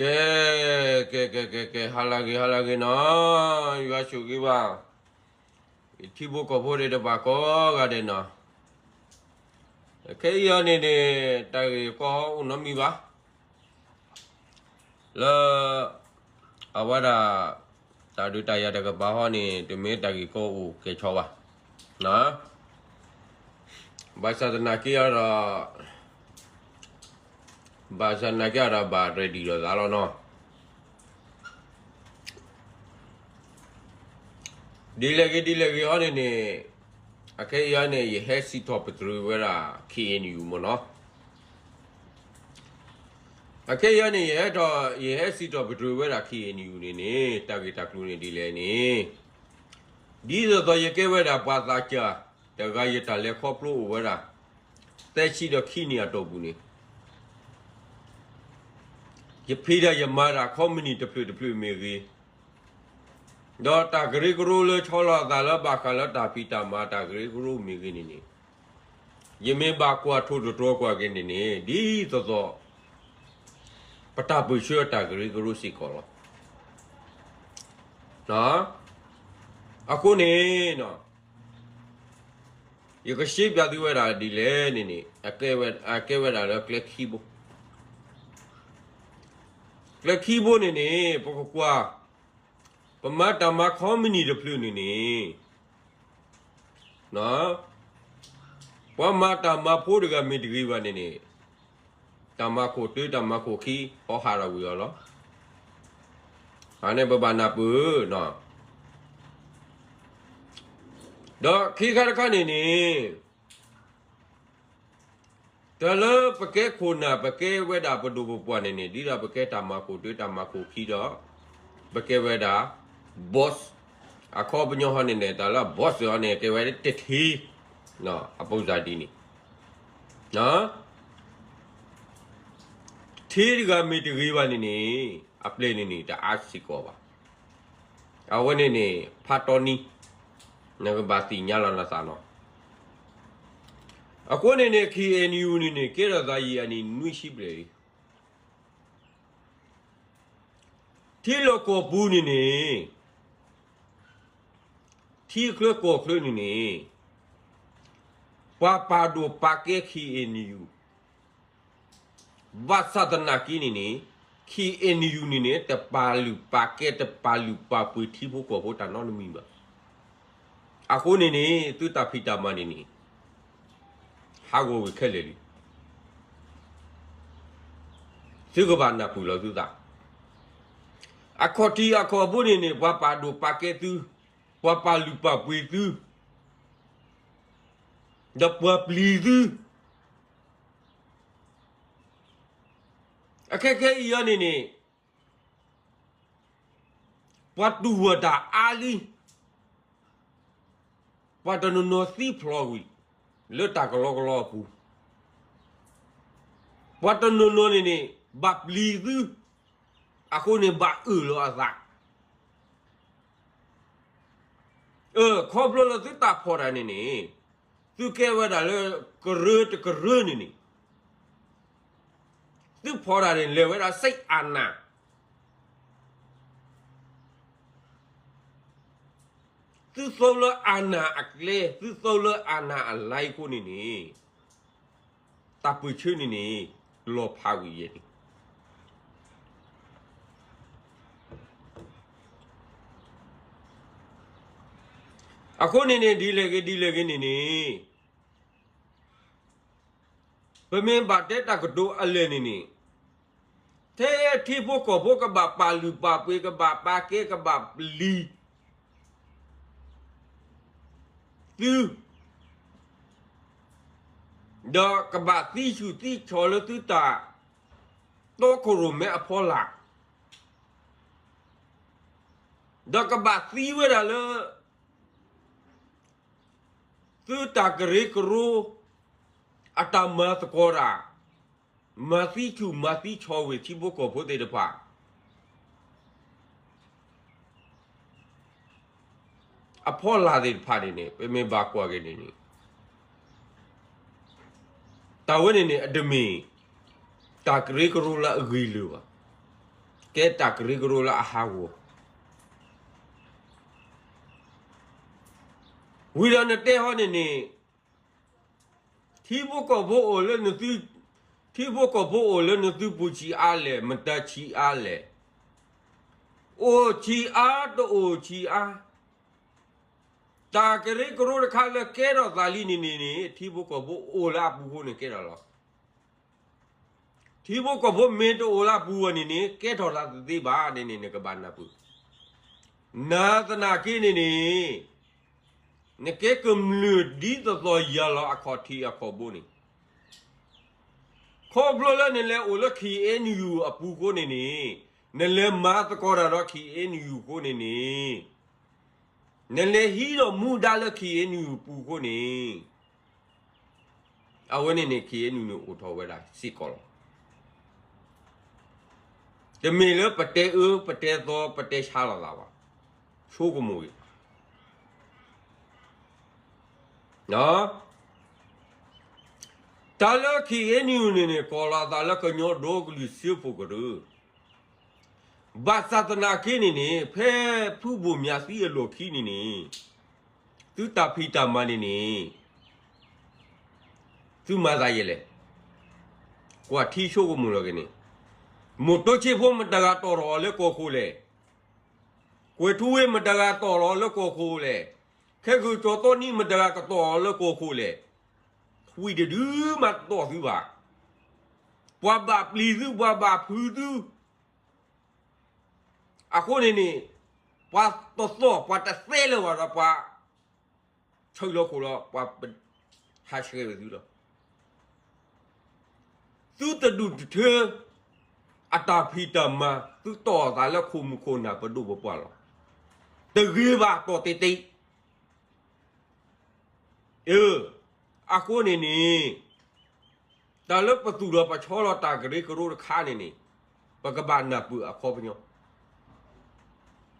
ကဲ, ကဲ, ကဲ, ကဲ, ကဲ, ဟါလၢအဂ့ၤ, ဟါလၢအဂ့ၤနီၤ, ယွၤဆိၣ်ဂ့ၤဘၣ် ယထံဖိကီၢ်ဖိသ့ၣ်တဖၣ်ကိးဂၤဒဲးနီၤ, ခဲအံၤအံၤန့ၣ်န့ၣ် တၢ်ဂ့ၢ်ကီအိၣ်နီတမံၤဘၣ်, လၢ အဝဲဒၣ် တၢ်ဒုးတၢ်ယၤတကပၤဃီန့ၣ် တမ့ၢ်တၢ်ဂ့ၢ်ကီအိၣ်ကဲၣ်ဆိးဘၣ်, ဘၣ်ဆၣ်သနာ်က့ဒီး ဘၣ်ဆၣ်သနာ်က့ဒီး ဘၣ် ready လိာ်သးလီၤနီၤ, ဒ်လဲၣ်ဂ့ၤဒ်လဲၣ်ဂ့ၤဟီန့ၣ်န့ၣ်, အခဲအံၤန့ၣ် ယဟဲစံးထီၣ်ပတြၢၤဝဲဒၣ် K N U မ့ၢ်နီၤ, အခဲအံၤန့ၣ် ယဟဲထီၣ်, ယဟဲစံးထီၣ်ပတြၢၤဝဲဒၣ် K N U န့ၣ်န့ၣ် တၢ်ဂ့ၢ်တၢ်ကျိၤန့ၣ်ဒ်လဲၣ်န့ၣ်, ဒ်သိးသိးယကဲဝဲဒၣ်ပှၤသးစၢ်တဂၤ ယတၢ်လဲၤခီဖျိအိၣ်ဝဲဒၣ် သၢဆံဒီးခံနံၣ်အတီၢ်ပူၤန့ၣ် ယဖံးတၢ်ယမၤတၢ် ခီပနံၣ်တဖျၢၣ်တဖျၢၣ်မ့ၢ်ဂ့ၤ, ဒီးတၢ်ကရၢကရိလၢဆီလီၤအသးလၢဘၣ်ဃးလၢတၢ်ဖံးတၢ်မၤတၢ်ကရၢကရိမ့ၢ်ဂ့ၤန့ၣ်န့ၣ်, ယမ့ၢ်ဘၣ်ကွၢ်ထိၣ်သတြီၤကွၢ်က့ၤန့ၣ်န့ၣ် ဒ်သိးသိး ပတၢ်ပၢၢ်ဆၢအတၢ်ကရၢကရိစ့ၢ်ကီးလီၤ. အဃိန့ၣ် ယကရှင်းပြသုဝဲဒၣ်ဒ်လဲၣ်န့ၣ်န့ၣ် အကဲဝဲဒၣ်လၢကျဲခံဘိ, ကျဲခံဘိန့ၣ်န့ၣ် ပကကွၢ်, ပမၤတၢ်မၤခီပနံၣ်တဖျၢၣ်န့ၣ်န့ၣ် ပှၤမၤတၢ်မၤဖိတဂၤမ့ၢ်တဂ့ၤဘၣ်န့ၣ်န့ၣ်, တၢ်မၤခိၣ်တၢ တၢ်မၤခိၣ်ခံ ဟီဟးထီၣ်ကွံာ်အီၤလီၤ. အန့ၣ်ပဘၣ်နၢ်ပၢၢ်, ဒီးခံခါတခါန့ၣ်န့ၣ် တၢ်လၢပကဲခိၣ်နၢ် ပကဲဝဲဒၣ်ပဒိၣ်ပပှၢ်န့ၣ်န့ၣ် ဒ်ဒီးပကဲတၢ်မၤခိၣ်တၢ တၢ်မၤခိၣ်ခံဒီး ပကဲဝဲဒၣ် boss, အခီပညီဟီန့ၣ်န့ၣ် တၢ်လၢ boss ဟီန့ၣ် ကဲဝဲတထ့, အပူၤစၢ်ဒ်န့ၣ် ထ့တဂၤမ့ၢ်တဂ့ၤဘၣ်န့ၣ်န့ၣ် အပျဲၢ်န့ၣ်န့ၣ် တအါစ့ၢ်ကီးဘၣ်. အဝဲန့ၣ်န့ၣ် ဖးတီနံ, နကဘၣ်သ့ၣ်ညါလီၤနသးနီၤ. အဃိန့ၣ်န့ၣ် K N U န့ၣ်န့ၣ် ကဲထီၣ်သးယံာ်အနံၣ်နွံဆံဘျဲၣ်လံ. ထံလီၢ်ကီၢ်ပူၤန့ၣ်န့ၣ်, ထံချၢကီၢ်ချၢန့ၣ်န့ၣ်, ပှၤပာ်ဒိၣ်ပာ်ကဲ K N U, ဘၣ်ဆၣ်သနာ်က့န့ၣ်န့ၣ်, K N U န့ၣ်န့ၣ် တပာ်လုၢ်ပာ်ကဲ တပာ်လုၢ်ပာ်ပှ့ၤထံဖိကီၢ်ဖိတၢ်နီတမံၤဘၣ်. အဃိန့ၣ်န့ၣ် သုတၢ်ဖံးတၢ်မၤန့ၣ်န့ၣ် ဟးဂီၤဝဲခဲလၢာ်လံ. သုကဘၣ်နၢ်ပၢၢ်လီၤသုသး, အခီၣ်ထံးအခီၣ်ဘိန့ၣ်န့ၣ် ပှၤပာ်ဒိၣ်ပာ်ကဲသု, ပှၤပာ်လုၢ်ပာ်ပှ့ၤသု, ဒီးပှၤပျံၤသု. အခဲခဲအံၤအံၤန့ၣ်န့ၣ်, ပှၤတူၢ်ဝဲတၢ်အါလံ, ပှၤတနီၤနီၤသံဖျိးဝံၤ လၢတၢ်ကလီကလီအပူၤ, ပှၤတနီၤနီၤန့ၣ်န့ၣ် ဘၣ်ပျံၤသု, အဃိန့ၣ်ဘၣ်အၢၣ်လီၤအသး. အၢ ခီဖျိလၢသုတၢ်ဖီၣ်တၢ်န့ၣ်န့ၣ်, သုကဲဝဲဒၣ်လၢကရၢတကရၢန့ၣ်န့ၣ်, သုဖီၣ်တၢ်န့ၣ် လဲၤဝဲဒၣ်စ့ၢ်အနၢ်, သုသိလၢအနၢ်အကျဲ, သုသိလၢအနၢ်အလါအဃိန့ၣ်န့ၣ်, တၢ်ပၢၢ်ဆၢန့ၣ်န့ၣ် လီၤဖးဝံၤယဲန့ၣ် အဃိန့ၣ်န့ၣ် ဒ်လဲၣ်ဂ့ၤဒ်လဲၣ်ဂ့ၤန့ၣ်န့ၣ်, ပမ့ၢ်ဘၣ်တဲတၢ်ကတိၤအလဲၢ်န့ၣ်န့ၣ်, ထဲထံဖိကီၢ်ဖိကဘၣ်ပာ်လုၢ်ပာ်ပှ့ၤ ကဘၣ်ပာ်ကဲ ကဘၣ်ပျံၤ သု, ဒီးကဘၣ်သံဆူၣ်သံဆီၣ်လၢသုတၢ်တီခိၣ်ရိၣ်မဲအဖီလာ်, ဒီးကဘၣ်သံဝဲဒၣ်လၢ သုတၢ်ကရၢကရိ အတၢ်မၤသကိးတၢ်, မၤသံဆူၣ်မၤသံဆီၣ်ဝဲထံဖိကီၢ်ဖိသ့ၣ်တဖၣ် အဖီလာ်သ့ၣ်တဖၣ်န့ၣ်န့ၣ် ပမ့ၢ်ဘၣ်ကွၢ်က့ၤန့ၣ်န့ၣ်, တၢ်ဝဲန့ၣ်န့ၣ် အတမ့ၢ် တၢ်ကရၢကရိလၢအဂ့ၤလၢၤဘၣ်. ကဲတၢ်ကရၢကရိလၢအဟးဂီၤ, ဝံၤဒီးနတဲဟီန့ၣ်န့ၣ်, ထံဖိကီၢ်ဖိအိၣ်လၢနသု, ထံဖိကီၢ်ဖိအိၣ်လၢနသုပူၤဆံးအါလဲၣ်, မတၤဆံးအါလဲၣ်, အိၣ်ဆံးအါတအိၣ်ဆံးအါ, တၢ်ကရၢကရိတခါလၢကဲထီၣ်သးလံန့ၣ်န့ၣ်န့ၣ် ထံဖိကီၢ်ဖိအိၣ်လၢအပူၤအဃိန့ၣ်ကဲထီၣ်လီၤ. ထံဖိကီၢ်ဖိမ့ၢ်တအိၣ်လၢအပူၤဘၣ်န့ၣ်န့ၣ် ကဲထီၣ်သးတသ့ဘၣ်န့ၣ်န့ၣ် နကဘၣ်နၢ်ပၢၢ်, နသနာ်က့န့ၣ်န့ၣ်, နကဲကမျၢၢ်ဒ်သိးသိးယၤလီၤအခီၣ်ထံးအခီၣ်ဘိန့ၣ်, ခီဖျိလၢနလဲၤအိၣ်လၢ ခ့ၣ်အဲၣ်ယူၣ် အပူၤအဃိန့ၣ်န့ၣ်, နလဲၤမၤသကိးတၢ်ဒီး ခ့ၣ်အဲၣ်ယူၣ် အဃိန့ၣ်န့ၣ်, နလဲၤဟံးဒီးမူဒါလၢ ခ့ၣ်အဲၣ်ယူၣ် အပူၤအဃိန့ၣ်, အဝဲန့ၣ်န့ၣ် ခ့ၣ်အဲၣ်ယူၣ် န့ၣ်အိၣ်ထီၣ်ဝဲဒၣ်စ့ၢ်ကီးလီၤ. တမ့ၢ်လၢပတဲအၢ ပတဲသီ ပတဲဆါလိာ်သးဘၣ်. ဆိကမိၣ်ဂ့ၤ, တၢ်လၢ ခ့ၣ်အဲၣ်ယူၣ် န့ၣ်န့ၣ် ကိးလီၤသးလၢကညီဒီကလုာ်စၢဖှိၣ်ကရၢ, ဘၣ်ဆၣ်သနာ်က့န့ၣ်န့ၣ် ဖဲဖုဘိၣ်မၠးသံအလီၢ်ခံန့ၣ်န့ၣ်, သုတၢ်ဖံးတၢ်မၤန့ၣ်န့ၣ်, သုမၤသးယဲလဲၣ်. ကွၢ်ထံဆိကမိၣ်လီၤက့ၤန့ၣ်, မုၢ်တိၢ်ဆ့ဖိမတၤဂၤတီၢ်ထီၣ်အီၤလၢကီၢ်ခိၣ်လဲၣ်. ကွဲၤထူဝ့မတၤဂၤတီၢ်ထီၣ်အီၤလၢကီၢ်ခိၣ်လဲၣ်. ခဲကုာ်ကၠီၤသီနံၤမတၤဂၤကတီၢ်အီၤလၢကီၢ်ခိၣ်လဲၣ်. ဝံၤတဒုမးတီၢ်သုဘၣ်. ပှၤဘၣ်ပျံၤသု ပှၤဘၣ်ဖုးသု အဃိန့ၣ်န့ၣ်, ပှၤတသီၣ် ပှၤတသဲလၢၤဘၣ်ဒီးပှၤ ဆၢလီၤခိၣ်လီၤ ပှၤဟးဆှဲးဝဲသုလီၤ. သုတဒူၣ်တထၢ အတၢ်ဖံးတၢ်မၤ သုတီၢ်သးလၢခိၣ်မုၣ်ခိၣ်နၢ်ပဒိၣ်ပပှၢ်လီၤ. တဂ့ၤဘၣ်တီၢ်တ့ၢ်တ့ၢ် အၢ, အဃိန့ၣ်န့ၣ်, တၢ်လၢပသူၣ်လီၤပဆီလီၤတၢ်ကရၢကရိတခါန့ၣ်န့ၣ်, ပကဘၣ်နၢ်ပၢၢ်အခီပညီ,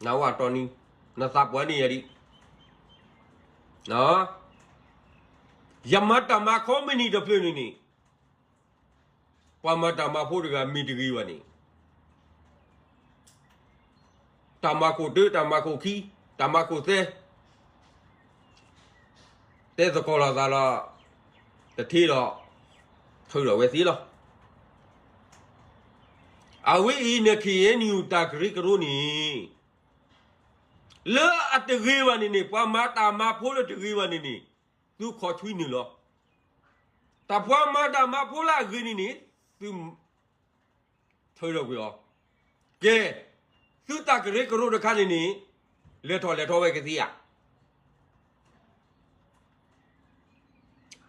နဝၤတီနံၤ, နသးပှၢ်န့ၢ်ယၤဒံး, ယမၤတၢ်မၤခီမနံၣ်တဖျၢၣ်န့ၣ်န့ၣ်, ပှၤမၤတၢ်မၤဖိတဂၤမ့ၢ်တဂ့ၤဘၣ်န့ၣ် တၢ်မၤခိၣ်တၢ တၢ်မၤခိၣ်ခံ တၢ်မၤခိၣ်သၢ တဲသကိးလိာ်သးဒီး တထ့ဒီး ထုးထီၣ်ဝဲသ့လီၤ. အဝဲအံၤန့ၣ် ခ့ၣ်အဲၣ်ယူၣ် တၢ်ကရၢကရိန့ၣ် လၢအတဂ့ၤဘၣ်န့ၣ်န့ၣ် ပှၤမၤတၢ်မၤဖိလၢတဂ့ၤဘၣ်န့ၣ်န့ၣ် သုခီၣ်ဆွံနုာ်လီၤ. တၢ်ပှၤမၤတၢ်မၤဖိလၢအဂ့ၤန့ၣ်န့ၣ် သု ထုးထီၣ်ကွံာ်အီၤ. ကဲ, သုတၢ်ကရၢကရိတခါန့ၣ်န့ၣ် လဲၤထီၣ်လဲၤထီဝဲကသ့ဧါ.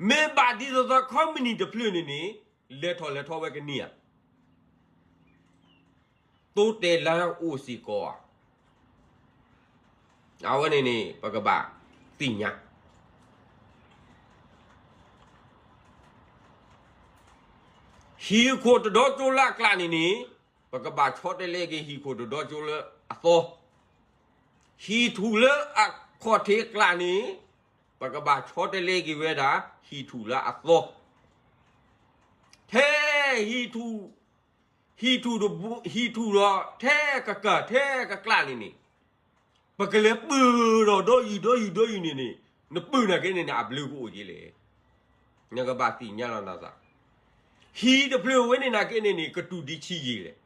မ့ၢ်ဘၣ်ဒ်သိးသိးခီမနံၣ်တဖျၢၣ်န့ၣ်န့ၣ် လဲၤထီၣ်လဲၤထီဝဲကန့ၢ်ဧါ. သိတဲလၢအိၣ်စ့ၢ်ကီးဧါ. အဝဲန့ၣ်န့ၣ် ပကဘၣ်သ့ၣ်ညါ ဟံၣ်ခိၣ်တဒီကၠိလၢအကျးန့ၣ်န့ၣ် ပကဘၣ်ဆီတလဲက့ၤဟံၣ်ခိၣ်တဒီကၠိလၢအသီ, ဟံၣ်ထူၣ်လၢအခီၣ်ထံးအကျးန့ၣ် ပကဘၣ်ဆီတလဲက့ၤဝဲဒၣ် ဟံၣ်ထူၣ်လၢအသီ, ထဲဟံၣ်ထူၣ်, ဟံၣ်ထူၣ်ဒီး ဟံၣ်ထူၣ်ဒီး ထဲကကၢ်ထဲကကျးန့ၣ်န့ၣ် ပကလဲၤပၢၢ်ဒီးဒီယုၢ်ဒီယုၢ်ဒီယုၢ်န့ၣ်န့ၣ် နပၢၢ်နာ်က့န့ၣ်န့ၣ် အဘျုးကအိၣ်က့လဲၣ်. နကဘၣ်သ့ၣ်ညါလီၤနသး, ဟံၣ်တဖျၢၣ်ဝဲန့ၣ်နာ်က့န့ၣ်န့ၣ် ကတူၢ်ဒံးဆံးယံာ်လဲၣ်.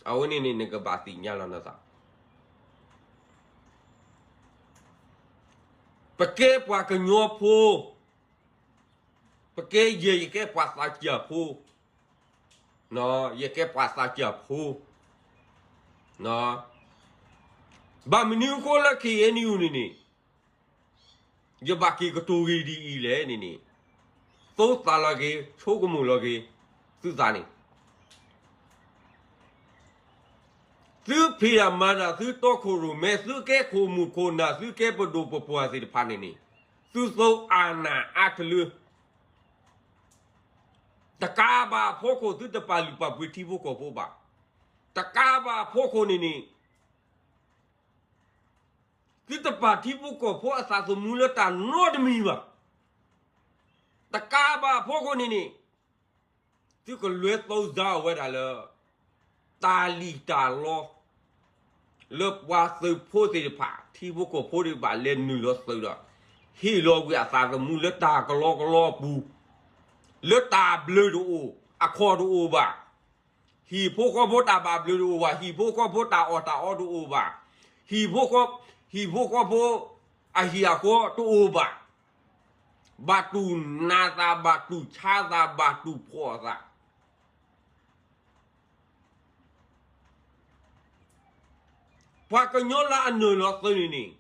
အဝဲန့ၣ်န့ၣ် နကဘၣ်သ့ၣ်ညါလီၤနသး, ပကဲပှၤကညီဖိ, ပကဲယဲ ယကဲပှၤသးစၢ်ဖိ, ယကဲပှၤသးစၢ်ဖိ, ဘၣ်မနုၤအဃိလၢ ခ့ၣ်အဲၣ်ယူၣ် န့ၣ်န့ၣ် ယဘၣ်က့ၤကတိၤဂ့ၤဒ်အံၤလဲၣ်န့ၣ်န့ၣ်, သိသးလီၤက့ၤ ဆိကမိၣ်လီၤက့ၤ သုသးန့ၣ် သုဖံးတၢ်မၤတၢ် သုတီခိၣ်ရိၣ်မဲ သုကဲခိၣ်မုၣ်ခိၣ်နၢ် သုကဲပဒိၣ်ပပှၢ်သ့ၣ်တဖၣ်န့ၣ်န့ၣ်, သုသိအနၢ်အါတလၢ, တကးဘၣ်အဖီခိၣ် သုတပာ်လုၢ်ပာ်ပှ့ၤထံဖိကီၢ်ဖိဘၣ်. တကးဘၣ်အဖီခိၣ်န့ၣ်န့ၣ်, သုတပာ်ထံဖိကီၢ်ဖိအသးသမူလၢတၢ်နီတမံၤဘၣ်. တကးဘၣ်အဖီခိၣ်န့ၣ်န့ၣ်, သုကလဲၤသုစါအီၤဝဲဒၣ်လၢ တၢ် တၢ်လံၣ်တၢ်လီ လၢပှၤသုးဖိသ့ၣ်တဖၣ် ထံဖိကီၢ်ဖိသ့ၣ်တဖၣ်လဲၤနုာ်လီၤသုးဒီး ဟ့ၣ်လီၤကွံာ်အသးသမူလၢတၢ်ကလီကလီအပူၤ, လၢတၢ်ဘျုးတအိၣ်, အခီၣ်တအိၣ်ဘၣ်, ဟံၣ်ဖိဃီဖိတၢ်ဘၣ်ဘျုးတအိၣ်ဘၣ်, ဟံၣ်ဖိဃီဖိတၢ်အီၣ်တၢ်အီတအိၣ်ဘၣ်, ဟံၣ်ဖိဃီ, ဟံၣ်ဖိဃီဖိအဟံၣ်အဃီတအိၣ်ဘၣ်, ဘၣ်တူၢ်နးသး, ဘၣ်တူၢ်ဆါသး, ဘၣ်တူၢ်ဖှီၣ်သး ပှၤကညီလၢအနုာ်လီၤသုးန့ၣ်န့ၣ်,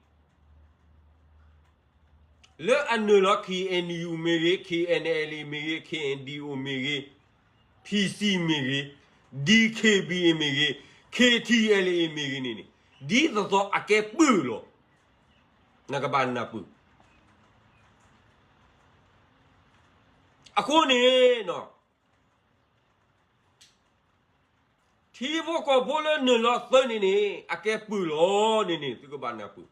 လၢအနုာ်လီၤ ခ့ၣ်အဲၣ်ယူၣ် မ့ၢ်ဂ့ၤ, ခ့ၣ်အဲၣ်အဲလ်အ့ မ့ၢ်ဂ့ၤ, ခ့ၣ်အဲၣ်ဒံၣ်အိၣ် မ့ၢ်ဂ့ၤ, ဖံၣ်စံၣ် မ့ၢ်ဂ့ၤ, ဒံၣ်ခ့ၣ်ဘံၣ်အ့ မ့ၢ်ဂ့ၤ, ခ့ၣ်ထံၣ်အဲလ်အ့ မ့ၢ်ဂ့ၤန့ၣ်န့ၣ်, ဒ်သိးသိးအကဲပၢၢ်လီၤ. နကဘၣ်နၢ်ပၢၢ်. အဃိန့ၣ် ထံဖိကီၢ်ဖိလၢနုာ်လီၤသုးန့ၣ်န့ၣ် အကဲပၢၢ်လီၤန့ၣ်န့ၣ် သုကဘၣ်နၢ်ပၢၢ်.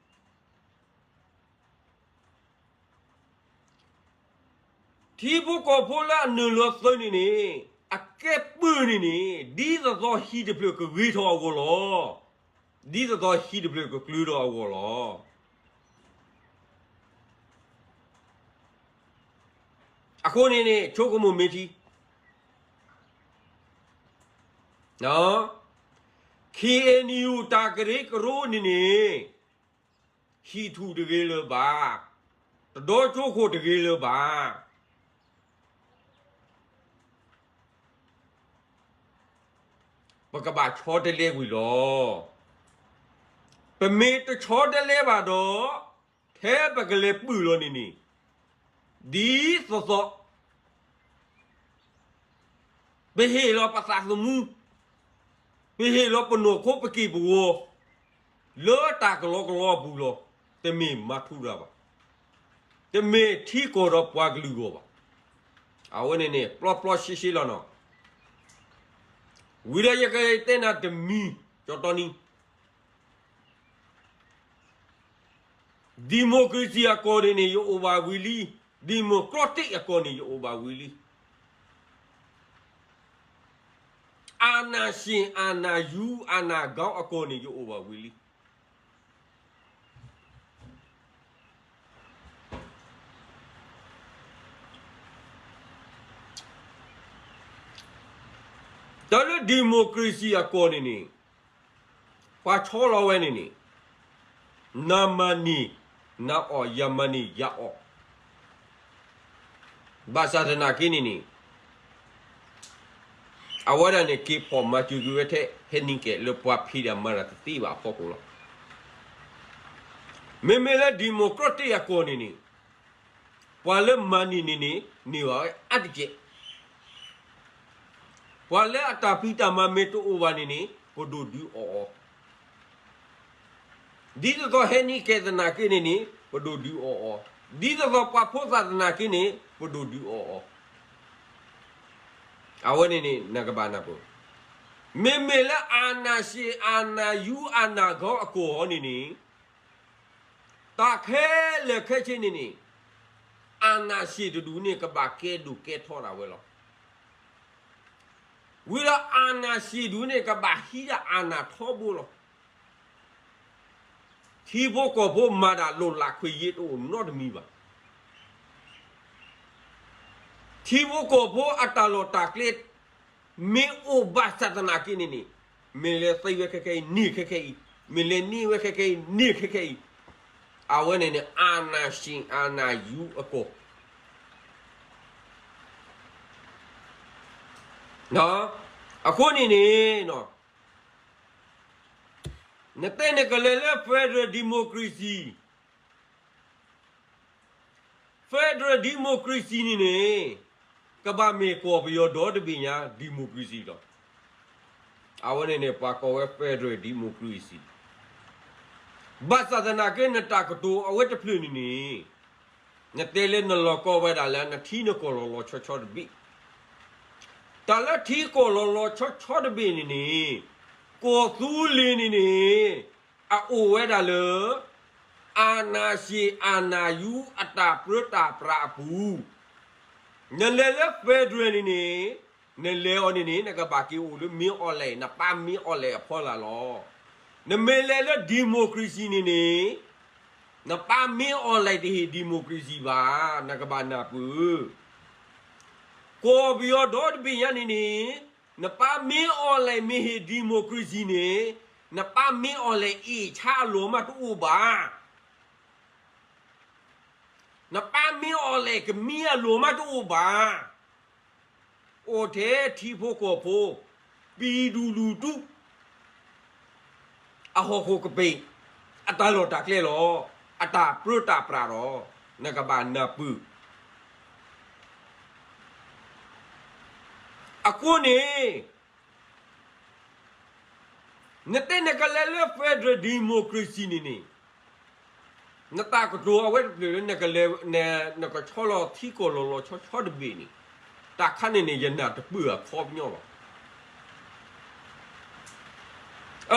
ထံဖိကီၢ်ဖိလၢအနုာ်လီၤသုးန့ၣ်န့ၣ် အကဲပၢၢ်န့ၣ်န့ၣ် ဒ်သိးသိးဟံၣ်တဖျၢၣ်ကဂ့ၤထီၣ်အဂီၢ်လီၤ. ဒ်သိးသိးဟံၣ်တဖျၢၣ်ကကျၢၤထီၣ်အဂီၢ်လီၤ. အဃိန့ၣ်န့ၣ် ဆိကမိၣ်မ့ၢ်ထံ ခ့ၣ်အဲၣ်ယူၣ် တၢ်ကရၢကရိန့ၣ်န့ၣ် ဟံၣ်ထူၣ်တဂ့ၤလၢၤဘၣ်, တဒီကၠိခိၣ်တဂ့ၤလၢၤဘၣ်, ပကဘၣ်ဆီတလဲကွံာ်လီၤ. ပမ့ၢ်တဆီတလဲဘၣ်ဒီး ထဲပကလဲၤပၢၢ်လီၤန့ၣ်န့ၣ် ဒ်သိးသိး ပဟ့ၣ်လီၤပသးသမူ, ပဟ့ၣ်လီၤပနီၢ်ခိပက့ၢ်ပဂီၤ လၢတၢ်ကလီကလီအပူၤလီၤ. တမ့ၢ်မၤထူရၤဘၣ်, တမ့ၢ်ထံကီၢ်ဒီးပှၤကလုာ်အဂီၢ်ဘၣ်. အဝဲန့ၣ်န့ၣ် ပျီပျီရှဲရှဲလီၤနီၤ. ဝံၤဒီးယကတဲနၤတမံၤ ကၠီတီနံ democracy အကီၢ်န့ၣ်န့ၣ် ယအိၣ်ဘၣ်ဝံၤလံ, democratic အကီၢ်န့ၣ် ယအိၣ်ဘၣ်ဝံၤလံ. အာဏာရှင် အာဏာယူ အာဏာခေါင်း အကီၢ်န့ၣ် ယအိၣ်ဘၣ်ဝံၤလံ. တၢ်လၢ democracy အကီၢ်န့ၣ်န့ၣ် ပှၤဆီလီၤဝဲန့ၣ်န့ၣ် နမၤန့ၢ်နအီၣ်, ယမၤန့ၢ်ယအီၣ်. ဘၣ်ဆၣ်သနာ်က့န့ၣ်န့ၣ် အဝဲဒၣ်န့ၣ် က့ၤဖီၣ်မၤစၢၤကွံာ်ဝဲထဲ ဟဲနံၤကဲးလၢပှၤဖံးတၢ်မၤတၢ်တသ့ဘၣ်အဖီခိၣ်လီၤ. မ့မ့ၢ်လၢ democratic အကီၢ်န့ၣ်န့ၣ် ပှၤလၢမၤန့ၢ်န့ၣ်န့ၣ် န့ၢ်ဘၣ်ဝဲအါတက့ၢ်. ပှၤလၢအတၢ်ဖံးတၢ်မၤမ့ၢ်တအိၣ်ဘၣ်န့ၣ်န့ၣ် ပဒိၣ်ဒုးအီၣ်အီၤ. ဒ်သိးသိးဟဲနံၤကဲးသနာ်က့န့ၣ်န့ၣ် ပဒိၣ်ဒုးအီၣ်အီၤ, ဒ်သိးသိးပှၤဖိသၣ်သနာ်က့န့ၣ် ပဒိၣ်ဒုးအီၣ်အီၤ. အဝဲန့ၣ်န့ၣ် နကဘၣ်နၢ်ပၢၢ်, မ့မ့ၢ်လၢ အာဏာရှင် အာဏာယူ အာဏာခေါင်း အကီၢ်န့ၣ်န့ၣ် တၢ်ခဲလၢာ်ခဲဆ့န့ၣ်န့ၣ် အာဏာရှင် တဒူၣ်န့ၣ် ကဘၣ်ကဲဒိၣ်ကဲထီဒၣ်ဝဲလီၤ. ဝံၤဒီး အာဏာရှင် ဒူၣ်န့ၣ် ကဘၣ်ဟံးဒၣ် အာဏာ ထီဘိလီၤ. ထံဖိကီၢ်ဖိမၤတၢ်လိၣ်လၢ်ခွဲးယာ်တအိၣ်နီတမံၤဘၣ်. ထံဖိကီၢ်ဖိအတၢ်လီၢ်တၢ်ကျဲ မ့ၢ်အိၣ်ဘၣ်ဆၣ်သနာ်က့န့ၣ်န့ၣ် မ့ၢ်လဲၤသံဝဲခဲခဲအံၤ န့ၢ်ခဲခဲအံၤ, မ့ၢ်လဲၤန့ၢ်ဝဲခဲခဲအံၤ န့ၢ်ခဲခဲအံၤ. အဝဲန့ၣ်န့ၣ် အာဏာရှင် အာဏာယူ အကီၢ် အဃိန့ၣ်န့ၣ် နတဲနကလဲၤလၢ federal democracy, federal democracy န့ၣ်န့ၣ် ကဘၣ်မ့ၢ်ကီၢ်ပယီၤဒီတဘ့ၣ်ညါ democracy လီၤ. အဝဲန့ၣ်န့ၣ် ပှၤကိးဝဲ federal democracy. ဘၣ်ဆၣ်သနာ်က့ နတၢ်ကတိၤအဝဲတဖျၢၣ်န့ၣ်န့ၣ် နတဲလၢနလီၤကီဝဲဒၣ်လၢ နထံနကီၢ်လီၤလီၤဆီဆီတဘ့ၣ်. တၢ်လၢထံကီၢ်လီၤလီၤဆီဆီတဘ့ၣ်န့ၣ်န့ၣ် ကီၢ်သူလ့ၤန့ၣ်န့ၣ် အအိၣ်ဝဲဒၣ်လၢ အာဏာရှင် အာဏာယူ အတၢ်ပြၢတၢ်ပြးအပူၤ, နလဲၤလၢ federal န့ၣ်န့ၣ် နလဲၤအီၤန့ၣ်န့ၣ် နကဘၣ်က့ၤအိၣ်လၢမ့ၢ် online, နပၢ်မ့ၢ် online အဖီလာ်လီၤ. နမ့ၢ်လဲၤလၢ democracy န့ၣ်န့ၣ် နပၢ်မ့ၢ် online တဟ့ၣ် democracy ဘၣ်, နကဘၣ်နၢ်ပၢၢ်. ကီၢ်ပယီၤဒီတဘ့ၣ်ညါန့ၣ်န့ၣ် နပၢ်မ့ၢ် online မ့ၢ်ဟ့ၣ် democracy န့ၣ် နပၢ်မ့ၢ် online အ့ၣ်ဆါအလီၢ်မးတအိၣ်ဘၣ်. နပၢ်မ့ၢ် online ကမံအလီၢ်မးတအိၣ်ဘၣ်. အိၣ်ထဲထံဖိကီၢ်ဖိ ပံၤဒူလူတူ အဟီၣ်ခိၣ်ကပ့ၤ အတၢ်လီၢ်တၢ်ကျဲလီၤ. အတၢ်ပြၢတၢ်ပြးဒီး နကဘၣ်နၢ်ပၢၢ်. အဃိန့ၣ် နတဲနကလဲၤလၢ federal democracy န့ၣ်န့ၣ် နတၢ်ကတိၤအဝဲတဖျၢၣ်လၢ နကလဲၤ နကဆီလီၤထံကီၢ်လီၤလီၤဆီဆီတဘ့ၣ်န့ၣ် တၢ်ခါန့ၣ်န့ၣ် ယနၢ်တပၢၢ်အခီပညီဘၣ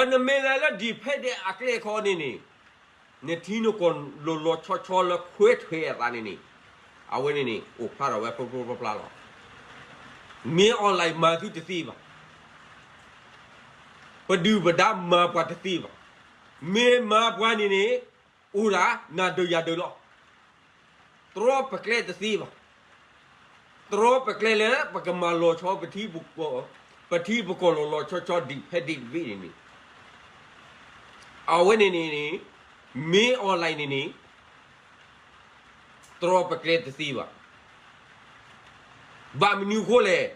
်. နမ့ၢ်လဲၤလၢ defend အကျဲခီန့ၣ်န့ၣ် နထံနကီၢ်လီၤလီၤဆီဆီလၢခွဲးထွဲးအသးန့ၣ်န့ၣ် အဝဲန့ၣ်န့ၣ် အိၣ်ဖျါထီၣ်ဝဲဖျိဖျိဖျါဖျါလီၤ. မ့ၢ် online မၤသုတသ့ဘၣ်. ပဒုၣ်ပဒါမၤပှၤတသ့ဘၣ်. မ့ၢ်မၤပှၤန့ၣ်န့ၣ် အိၣ်ဒၣ်နၤဒုးယၤဒုးလီၤ. တြီပကျဲတသ့ဘၣ်. တြီပကျဲလၢပကမၤလီၤဆီ ပထံပကီၢ်လီၤလီၤဆီဆီ defend တဘ့ၣ်န့ၣ်န့ၣ် အဝဲန့ၣ်န့ၣ်န့ၣ် မ့ၢ် online န့ၣ်န့ၣ် တြီပကျဲတသ့ဘၣ်. ဘၣ်မနုၤအဃိလဲၣ်,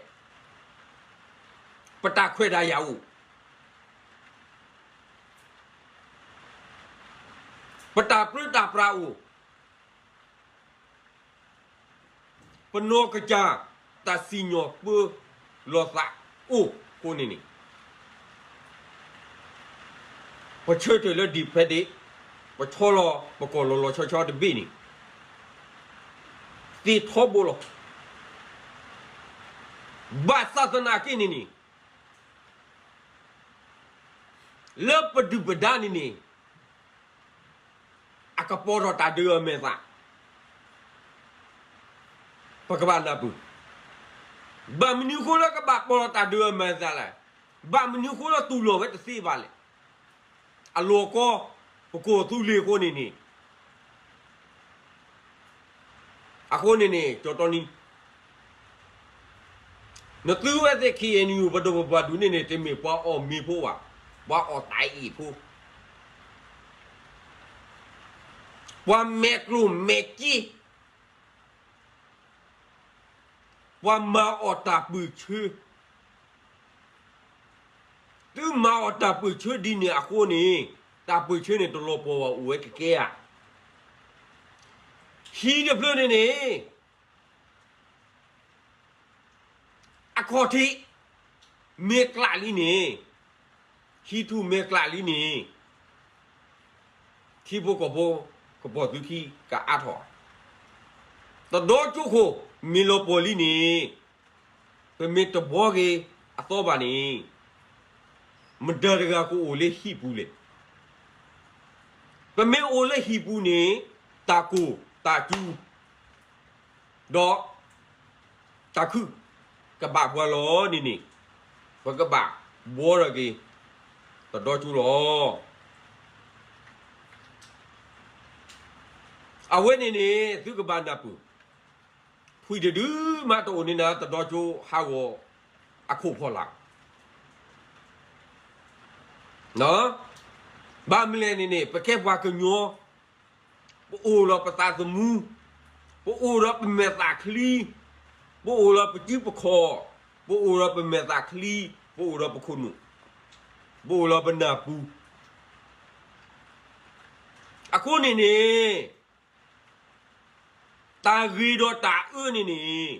ပတၢ်ခွဲးတၢ်ယာ်အိၣ်, ပတၢ်ပြၢတၢ်ပြးအိၣ်, ပနီၢ်ကစၢ်တၢ်စံၣ်ညီၣ်ပၢလီၤသးအိၣ်အဃိန့ၣ်န့ၣ် ပဆၢထၢၣ်လၢ defend, ပဆီလီၤပကီၢ်လီၤလီၤဆီဆီတဘ့ၣ်န့ၣ် သ့ထီဘိလီၤ. ဘၣ်ဆၣ်သနာ်က့န့ၣ်န့ၣ် လၢပဒုၣ်ပဒါန့ၣ်န့ၣ် အကပီၤထီၣ်တၢ်ဒုးအမဲာ်သၣ်, ပကဘၣ်နၢ်ပၢၢ်. ဘၣ်မနုၤအဃိလၢကဘၣ်ပီၤထီၣ်တၢ်ဒုးအမဲာ်သၣ်လဲၣ်. ဘၣ်မနုၤအဃိလၢတူၢ်လိာ်ဝဲတသ့ဘၣ်လဲၣ်. အလီၢ်ကီ ပကီၢ်သူလ့ၤအဃိန့ၣ်န့ၣ် အဃိန့ၣ်န့ၣ် ကၠီတီနံ, နသုဝဲသ့ၣ် ခ့ၣ်အဲၣ်ယူၣ် ပဒိၣ်ပပှၢ်ဒူၣ်န့ၣ်န့ၣ် တမ့ၢ်ပှၤအီၣ်မ့ၤဖိဘၣ်, ပှၤအီၣ်တၢ်အ့ၣ်ဖိ, ပှၤမဲာ်ကျိၣ်မဲာ်စ့, ပှၤမၤအီၣ်တၢ်ပၢၢ်ဆၢ သုမၤအီၣ်တၢ်ပၢၢ်ဆၢဒ်န့ၣ်အဃိန့ၣ် တၢ်ပၢၢ်ဆၢန့ၣ်တလီၤပှီၢ်ဘၣ်အိၣ်ဝဲကကဲဧါ. ဟံၣ်တဖျၢၣ်န့ၣ်န့ၣ် အခီၣ်ထံး မ့ၢ်ကျးလံန့ၣ်, ဟံၣ်ထူၣ်မ့ၢ်ကျးလံန့ၣ် ထံဖိကီၢ်ဖိ ကပိာ်သုခံကအါထီၣ်, တဒီကၠိခိၣ် မ့ၢ်လီၤပှီၢ်လံန့ၣ် ပမ့ၢ်တဘှီက့ၤအသီဘၣ်န့ၣ် မတၤတဂၤကအိၣ်လၢဟံၣ်ပူၤလဲၣ်. ပမ့ၢ်အိၣ်လၢဟံၣ်ပူၤန့ၣ် တၢ်ကိၢ်တၢ်စူၤ ဒီးတၢ်ခုၣ်ကဘၣ်ပှၤလီၤန့ၣ်န့ၣ် ပကဘၣ်ဘှီထီၣ်က့ၤ တဒီကၠိလီၤ. အဝဲန့ၣ်န့ၣ် သုကဘၣ်နၢ်ပၢၢ်, ဖှံတဒုမးတအိၣ်န့ၢ်နၤ တဒီကၠိဟးဂီၤအခိၣ်ဖီလာ်. ဘၣ်မနုၤလဲၣ်န့ၣ်န့ၣ် ပကဲပှၤကညီ, ပအိၣ်ဒီးပသးသမူ, ပအိၣ်ဒီးပမဲာ်သၣ်ချံ, ပအိၣ်ဒီးပစုပခီၣ်, ပအိၣ်ဒီးပမဲာ်သၣ်ချံ, ပအိၣ်ဒီးပခိၣ်နူာ်, ပအိၣ်ဒီးပနၢ်ပူၤ. အဃိန့ၣ်န့ၣ် တၢ်ဂ့ၤဒီးတၢ်အၢန့ၣ်န့ၣ်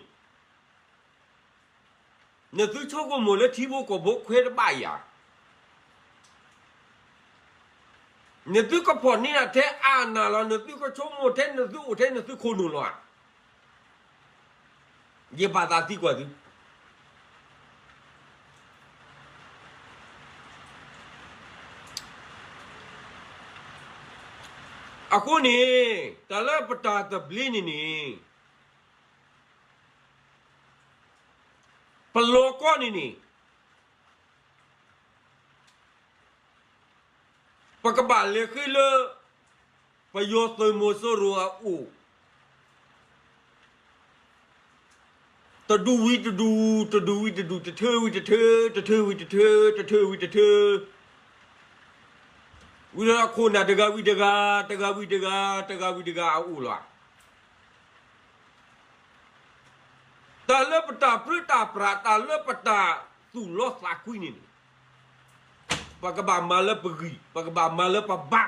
နသုဆိကမိၣ်လၢထံဖိကီၢ်ဖိခွဲးတဘၣ်ယၤ, နသုကဖီၣ်န့ၢ်ထဲအနၢ်လီၤ, နသုကဆိကမိၣ်ထဲနသုအိၣ်ထဲနသုခိၣ်နူာ်လီၤဧါ. ယဘၣ်သးသံကွၢ်သု အဃိန့ၣ် တၢ်လၢပတၢ်သဘျ့န့ၣ်န့ၣ် ပလီၢ်ကီၢ်န့ၣ်န့ၣ် ပကဘၣ်လဲၤဃ့လၢ ပယီၤသုးမီၤစိရိၤအအိၣ် တဒူၣ်ဝံၤတဒူၣ်, တဒူၣ်ဝံၤတဒူၣ်, တထၢဝံၤတထၢ, တထၢဝံၤတထၢ, တထၢဝံၤတထၢ, ဝံၤဒီးခိၣ်နၢ်တဂၤဝံၤတဂၤ, တဂၤဝံၤတဂၤ, တဂၤဝံၤတဂၤအအိၣ်လီၤ. တၢ်လၢပတၢ်ပြၢတၢ်ပြး, တၢ်လၢပတၢ်သူၣ်လီသးကွံန့ၣ်န့ၣ် ပကဘၣ်မၤလၢပဂံၢ်, ပကဘၣ်မၤလၢပဘါ,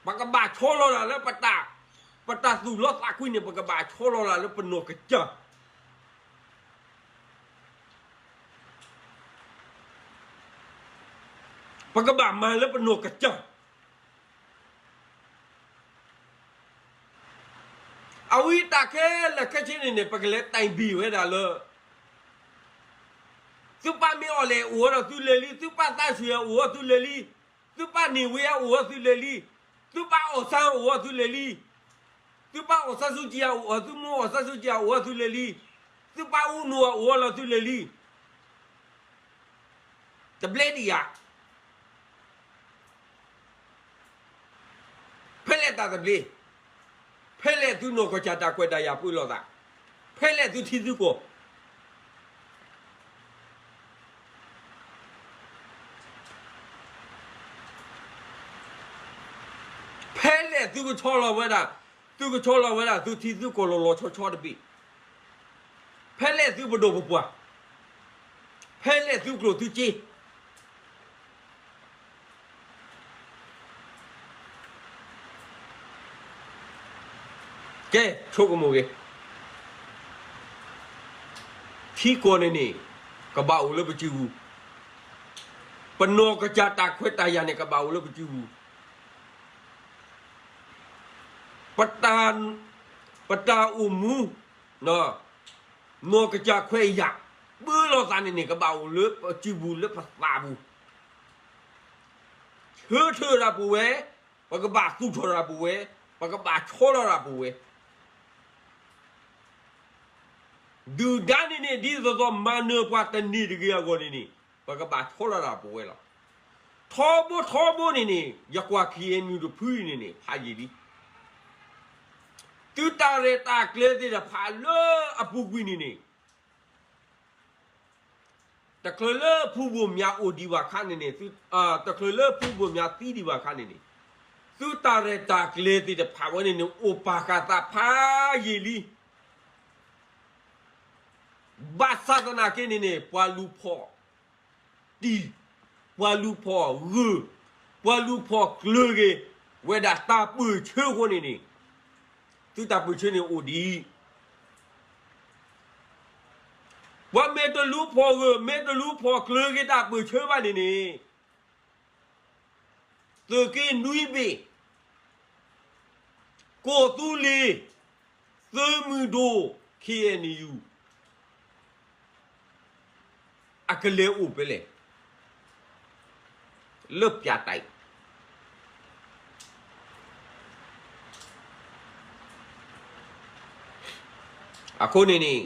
ပကဘၣ်ဆီလီၤတၢ်လၢပတၢ်, ပတၢ်သူၣ်လီသးကွံန့ၣ် ပကဘၣ်ဆီလီၤတၢ်လၢပနီၢ်ကစၢ်, ပကဘၣ်မၤလၢပနီၢ်ကစၢ်. အဝဲတၢ်ခဲလၢာ်ခဲဆ့န့ၣ်န့ၣ် ပကလဲၤတဲဘံၣ်ဝဲဒၣ်လၢ သုပၢ်မ့ၢ်အီၤလဲၣ်အိၣ်ဝဲဒီးသုလဲၤလံ, သုပၢ်သးဆံးအအိၣ်ဝဲသုလဲၤလံ, သုပၢ်န့ၢ်ဝ့အအိၣ်ဝဲသုလဲၤလံ, သုပၢ်အီၣ်ဆၢအိၣ်ဝဲသုလဲၤလံ, သုပၢ်အီၣ်ဆၢဆူကံအအိၣ်, သုမိၢ်အီၣ်ဆၢဆူကံအအိၣ်ဝဲသုလဲၤလံ, သုပၢ်အူနိၣ်အအိၣ်ဝဲလီၤသုလဲၤလံ. တဘျဲဒံးဧါ. ဖဲလဲၣ်တၢ်သဘျ့, ဖဲလဲၣ်သုနီၢ်ကစၢ်တၢ်ခွဲးတၢ်ယာ်ပၢလီၤသး, ဖဲလဲၣ်သုထံသုကီၢ်, ဖဲလဲၣ်သုကဆီလီၤဝဲဒၣ်, သုကဆီလီၤဝဲဒၣ်သုထံသုကီၢ်လီၤလီၤဆီဆီတဘ့ၣ်, ဖဲလဲၣ်သုပဒိၣ်ပပှၢ်, ဖဲလဲၣ်သုကျိၣ်သုစ့ ကဲ, ဆိကမိၣ်ဂ့ၤ, ထံကီၢ်န့ၣ်န့ၣ် ကဘၣ်အိၣ်လၢပစုပူၤ, ပနီၢ်ကစၢ်တၢ်ခွဲးတၢ်ယာ်န့ၣ် ကဘၣ်အိၣ်လၢပစုပူၤ, ပတၢ်အိၣ်မူ, နီၢ်ကစၢ်ခွဲးယာ် ပၢလီၤသးန့ၣ်န့ၣ် ကဘၣ်အိၣ်လၢပစုပူၤလၢပသးပူၤ, ဆၢထၢၣ်တၢ်ပူၤဝဲ, ပကဘၣ်သူၣ်ထီၣ်တၢ်ပူၤဝဲ, ပကဘၣ်ဆီလီၤတၢ်ပူၤဝဲ, ဒုၣ်ဒါန့ၣ်န့ၣ် ဒ်သိးသိးမၤနၢၤပှၤတန့ၢ်တဂ့ၤအဂီၢ်န့ၣ်န့ၣ် ပကဘၣ်ဆီလီၤတၢ်ပူၤဝဲလီၤ. ထီဘိထီဘိန့ၣ်န့ၣ် ယကွၢ် ခ့ၣ်အဲၣ်ယူၣ် တဖုအံၤန့ၣ်န့ၣ် ဖးယံာ်လံ, သုတၢ်ရဲၣ်တၢ်ကျဲၤသ့ၣ်တဖၣ်လၢအပူၤကွံာ်န့ၣ်န့ၣ် တချုးလၢဖုဘိၣ်မၠးအိၣ်ဒံးဘၣ်အခါန့ၣ်န့ၣ်, တချုးလၢဖုဘိၣ်မၠးသံဒံးဘၣ်အခါန့ၣ်န့ၣ်, သုတၢ်ရဲၣ်တၢ်ကျဲၤသ့ၣ်တဖၣ်ဝဲန့ၣ်န့ၣ် အိၣ်ပာ်ဃာ်သးဖးယံာ်လံ. ဘၣ်ဆၣ်သနာ်က့န့ၣ်န့ၣ် ပှၤလူၤဖီၣ်တံၢ်, ပှၤလူၤဖီၣ်ဂၢၢ်, ပှၤလူၤဖီၣ်ကျၢၤက့ၤဝဲဒၣ်တၢ်ပၢၢ်ဆၢအဃိန့ၣ်န့ၣ်, သုတၢ်ပၢၢ်ဆၢန့ၣ်အိၣ်ဒံး ပှၤမ့ၢ်တလူၤဖီၣ်ဂၢၢ်, မ့ၢ်တလူၤဖီၣ်ကျၢၤက့ၤတၢ်ပၢၢ်ဆၢဘၣ်န့ၣ်န့ၣ်, သုးက့နွံဘ့ၣ်, ကီၢ်သူလ့ၤ, သုးမုၢ်ဒိၣ်, ခ့ၣ်အဲၣ်ယူၣ် အကလဲၤအိၣ်ဖဲလဲၣ်, လၢပၠးတၢ်အံၤ အဃိန့ၣ်န့ၣ်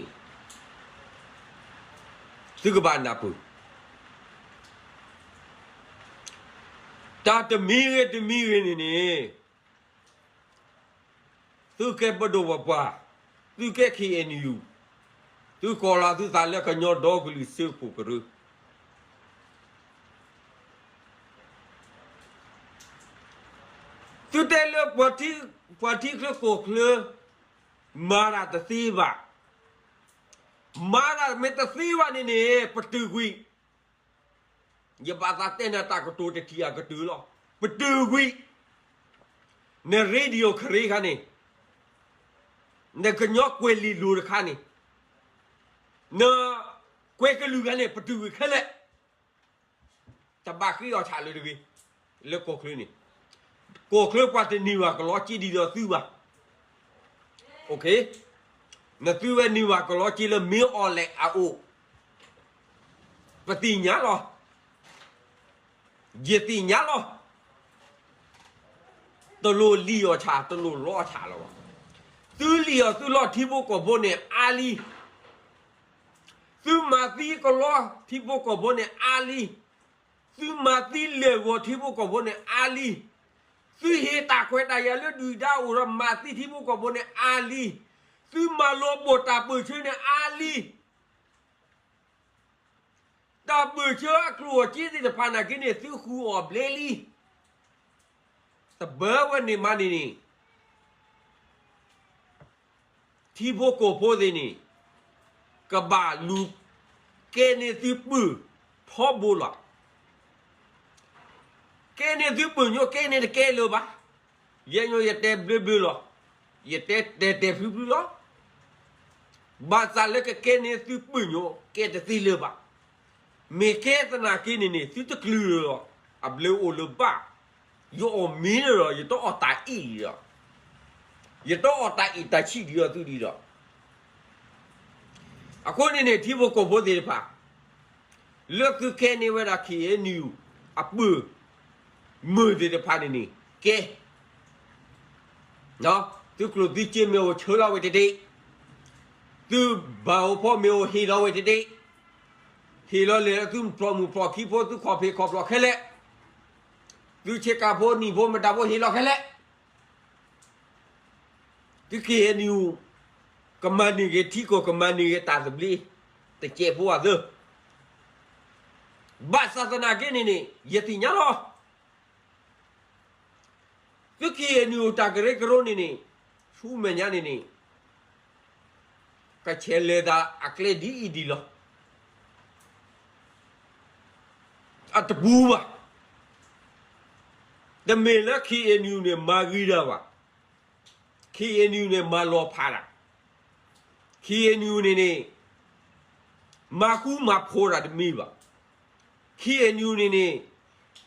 သုကဘၣ်နၢ်ပၢၢ်, တၢ်တမံၤဂ့ၤတမံၤဂ့ၤန့ၣ်န့ၣ် သုကဲပဒိၣ်ပပှၢ်, သုကဲ ခ့ၣ်အဲၣ်ယူၣ်, သုကိးလီၤသုသးလၢကညီဒီကလုာ်စၢဖှိၣ်ကရၢ, သုတဲလၢ ပှၤထံချၢကီၢ်ချၢ မၤတၢ်တသ့ဘၣ်, မၤတၢ်မ့ၢ်တသ့ဘၣ်န့ၣ်န့ၣ် ပတုာ်ကွံာ်, ယဘၣ်သးတဲနၤတၢ်ကတိၤတထံၣ်အက တုာ်လီၤ, ပတုာ်ကွံာ်, န radio ခရ့ခါန့ၣ်, နကညီကွဲၤလ့လိၤတခါန့ၣ်, နကွဲၤကလုာ်ဂၤန့ၣ် ပတုာ်ကွံာ်ခဲလၢာ်, တဘၣ်ဃ့အီၣ်ဆၣ်လၢၤတဂ့ၤ, လၢကီၢ်ချၢန့ၣ်, ကီၢ်ချၢပှၤတန့ၢ်ဘၣ်ကလီက့ဒ်သိးသုဘၣ်, နသုဝဲန့ၢ်ဘၣ်ကလီက့လၢမ့ၢ်အီၤလဲၣ်အအိၣ်, ပသ့ၣ်ညါလီၤ, ယသ့ၣ်ညါလီၤ, တလိၣ်လံၣ်အီၣ်ဆၣ် တလိၣ်လီအီၣ်ဆၣ်လၢၤဘၣ်, သုလံၣ်အီၣ်သုလီထံဖိကီၢ်ဖိန့ၣ်အါလံ, သု သုမၤသံကလီထံဖိကီၢ်ဖိန့ၣ်အါလံ, သုမၤသံလဲၢ်ဂီၤထံဖိကီၢ်ဖိန့ၣ်အါလံ, သုဟ့ၣ်တၢ်ခွဲးတၢ်ယာ်လၢဒုၣ်ဒါအိၣ်ဒီးမၤသံထံဖိကီၢ်ဖိန့ၣ်အါလံ, သုမၤလီၤပှီၢ်တၢ်ပၢၢ်ဆၢန့ၣ်အါလံ. တၢ်ပၢၢ်ဆၢအကျိၣ်အစ့သ့ၣ်တဖၣ်နာ်က့န့ၣ် သုဃုအီၤဘျဲလံ. တဘၢဝဲန့ၣ်မးန့ၣ်န့ၣ် ထံဖိကီၢ်ဖိသ့ၣ်န့ၣ် ကဘၣ်လူၤကဲန့ၢ်သုပၢၢ်ထီဘိလီၤ. ကဲန့ၢ်သုပၢၢ်ညိ ကဲန့ၢ်တကဲလၢၤဘၣ်. ယဲညိ ယတဲဘျၢဘျၢလီၤ. ယတဲတဲာ်တဲာ်ဖျုဖျုလီၤ. ဘၣ်ဆၣ်လၢကကဲန့ၢ်သုပၢၢ်ညိ ကဲတသ့လၢၤဘၣ်. မ့ၢ်ကဲသနာ်က့န့ၣ်န့ၣ် သုတကလုာ်လီၤ. အဘျုးအိၣ်လၢၤဘၣ်. ယအီၣ်မ့ၤန့ၣ်ဒီး ယတအီၣ်တၢ်အ့ၣ်ဒီး ယတအီၣ်တၢ်အ့ၣ်တၢ်ဆံၣ်ဒ်အီၤသုဒ်ဒီး အဃိန့ၣ်န့ၣ် ထံဖိကီၢ်ဖိသ့ၣ်တဖၣ် လၢသုကဲန့ၢ်ဝဲဒၣ် ခ့ၣ်အဲၣ်ယူၣ် အပၢၢ်မုၢ်သ့ၣ်တဖၣ်န့ၣ်န့ၣ် ကဲ သုကျိၣ်သုစ့မ့ၢ်အိၣ်ဆှၢလီၤဝဲတဒ့, သုဘၣ်အိၣ်ဖီမ့ၢ်အိၣ်ဟ့ၣ်လီၤဝဲတဒ့, ဟ့ၣ်လီၤလဲၣ်လၢသုဖျိၣ်မုၢ်ဖျိၣ်ခံဖိ သုခီၣ်ဖံးခီၣ်ဖျိၣ်ခဲလၢာ်, သုဆ့ကၤဖိနံၣ်ဖိမတၤဖိဟ့ၣ်လီၤခဲလၢာ် သုခ့ၣ်အဲၣ်ယူၣ် ကမၤန့ၢ်ဂ့ၤထံကီၢ် ကမၤန့ၢ်ဂ့ၤတၢ်သဘျ့ တကဲးဖိအသၢ, ဘၣ်ဆၣ်သနာ်က့န့ၣ်န့ၣ် ယသ့ၣ်ညါလီၤ. သုခ့ၣ်အဲၣ်ယူၣ်တၢ်ကရၢကရိန့ၣ်န့ၣ် ဆူမဲာ်ညါန့ၣ်န့ၣ် ကဆဲးလဲၤသးအကျဲဒ်အံၤဒ်လီၤ. အတပူၤဘၣ်. တမ့ၢ်လၢ ခ့ၣ်အဲၣ်ယူၣ် န့ၣ် မၤဂ့ၤတၢ်ဘၣ်. ခ့ၣ်အဲၣ်ယူၣ် န့ၣ် မၤလီၤဖးတၢ်. ခ့ၣ်အဲၣ်ယူၣ် န့ၣ်န့ၣ် မၤဃူမၤဖိးတၢ်တမ့ၢ်ဘၣ်. ခ့ၣ်အဲၣ်ယူၣ် န့ၣ်န့ၣ်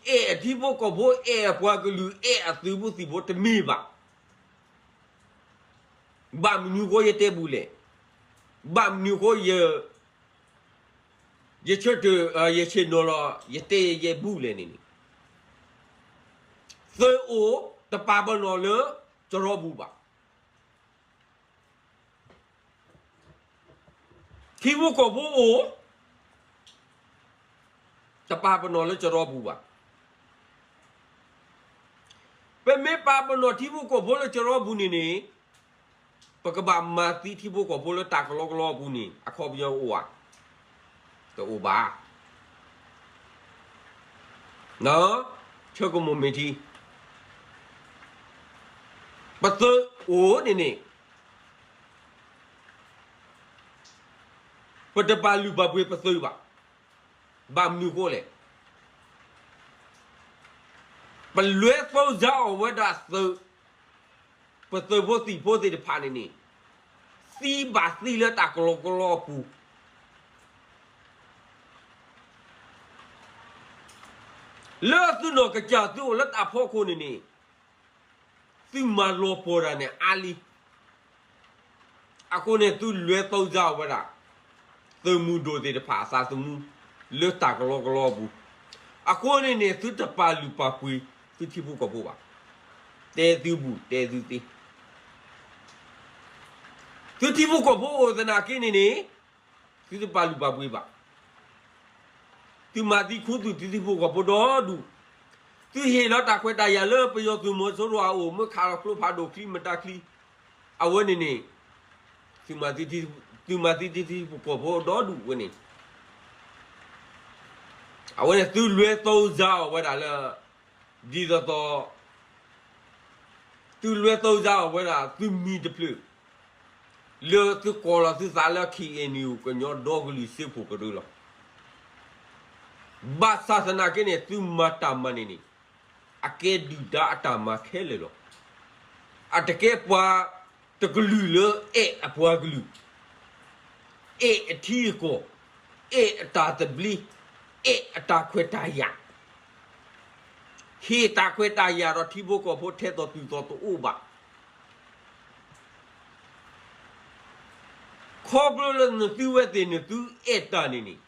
အဲၣ်အထံဖိကီၢ်ဖိ အဲၣ်အပှၤကလုာ် အဲၣ်အသုးဖိသံၣ်ဖိတမ့ၢ်ဘၣ်. ဘၣ်မနုၤဃိယတဲဘူးလဲၣ်. ဘၣ်မနုၤဃိ ယဆၢထၢၣ် ယဆ့ၣ်နီၤလီၤ ယတဲယဲဘူးလဲၣ်န့ၣ်န့ၣ်, သုးအိၣ်တပာ်ပနီၣ်လၢကရီပူၤဘၣ်. ထံဖိကီၢ်ဖိအိၣ် တပာ်ပနီၣ်လၢကရီပူၤဘၣ်. ပမ့ၢ်ပာ်ပနီၣ်ထံဖိကီၢ်ဖိလၢကရီပူၤန့ၣ်န့ၣ်, ပကဘၣ်မၤသံထံဖိကီၢ်ဖိလၢတၢ်ကလီကလီအပူၤန့ၣ် အခီပညီအိၣ်ဧါ. တအိၣ်ဘၣ်. ဆၢကမီၤမ့ၢ်ထံ ပသုးအိၣ်န့ၣ်န့ၣ် ပတပာ်လုၢ်ပာ်ပှ့ၤပသုးဘၣ်. ဘၣ်မနုၤဃိလဲၣ်. ပလဲၤသုးစါအီၤဝဲဒၣ်သုး, ပသုးဖိသံၣ်ဖိသ့ၣ်တဖၣ်န့ၣ်န့ၣ် သံဘၣ်သံလၢတၢ်ကလီကလီအပူၤ လၢသုနီၢ်ကစၢ်သုအိၣ်လၢတၢ်ဖီခိၣ်န့ၣ်န့ၣ် သုမၤလီၤပှီၢ်တၢ်န့ၣ်အါလံ. အဃိန့ၣ် သုလဲၤသုးစါအီၤဝဲဒၣ် သုးမုၢ်ဒိၣ်သ့ၣ်တဖၣ်အသးသမူ လၢတၢ်ကလီကလီအပူၤ. အဃိန့ၣ်န့ၣ် သုတပာ်လုၢ်ပာ်ပှ့ၤသုထံဖိကီၢ်ဖိဘၣ်. တဲသုဘူးတဲသုသ့ သုထံဖိကီၢ်ဖိအိၣ်သနာ်က့န့ၣ်န့ၣ် သုတပာ်လုၢ်ပာ်ပှ့ၤဘၣ်. သုမၤသံခူသူၣ်သုထံဖိကီၢ်ဖိဒီဒူၣ်, သုဟ့ၣ်လီၤတၢ်ခွဲးတၢ်ယာ်လၢပယီၤသုးမီၤစိရိၤအအိၣ် မၢခးလီၤကျိဖးဒိၣ်ချံမတၤချံ, အဝဲန့ၣ်န့ၣ် သုမၤသံ, သုမၤသံထံဖိကီၢ်ဖိဒီဒူၣ်ဝဲန့ၣ်, အဝဲန့ၣ်သုလဲၤသုးစါအီၤဝဲဒၣ်လၢ ဒ်သိးသိး သုလဲၤသုးစါအီၤဝဲဒၣ်သုမံၤတဖျၢၣ် လၢသုကိးလီၤသုသးလၢ ခ့ၣ်အဲၣ်ယူၣ် ကညီဒီကလုာ်စၢဖှိၣ်ကရၢလီၤ. ဘၣ်ဆၣ်သနာ်က့န့ၣ် သုမၤတၢ်မၤန့ၣ်န့ၣ် အကဲဒုၣ်ဒါအတၢ်မၤခဲလၢာ်လီၤ. အတကဲပှၤတကလုာ်လၢအဲၣ်အပှၤကလုာ် အဲၣ်အထံအကီၢ်, အဲၣ်အတၢ်သဘျ့, အဲၣ်အတၢ်ခွဲးတၢ်ယာ်, ဟ့ၣ်တၢ်ခွဲးတၢ်ယာ်ဒီးထံဖိကီၢ်ဖိထဲသိးတုၤသိးတအိၣ်ဘၣ်. ခီဖျိလၢနသုဝဲသ့ၣ်နသုအဲၣ်တၢ်န့ၣ်န့ၣ်,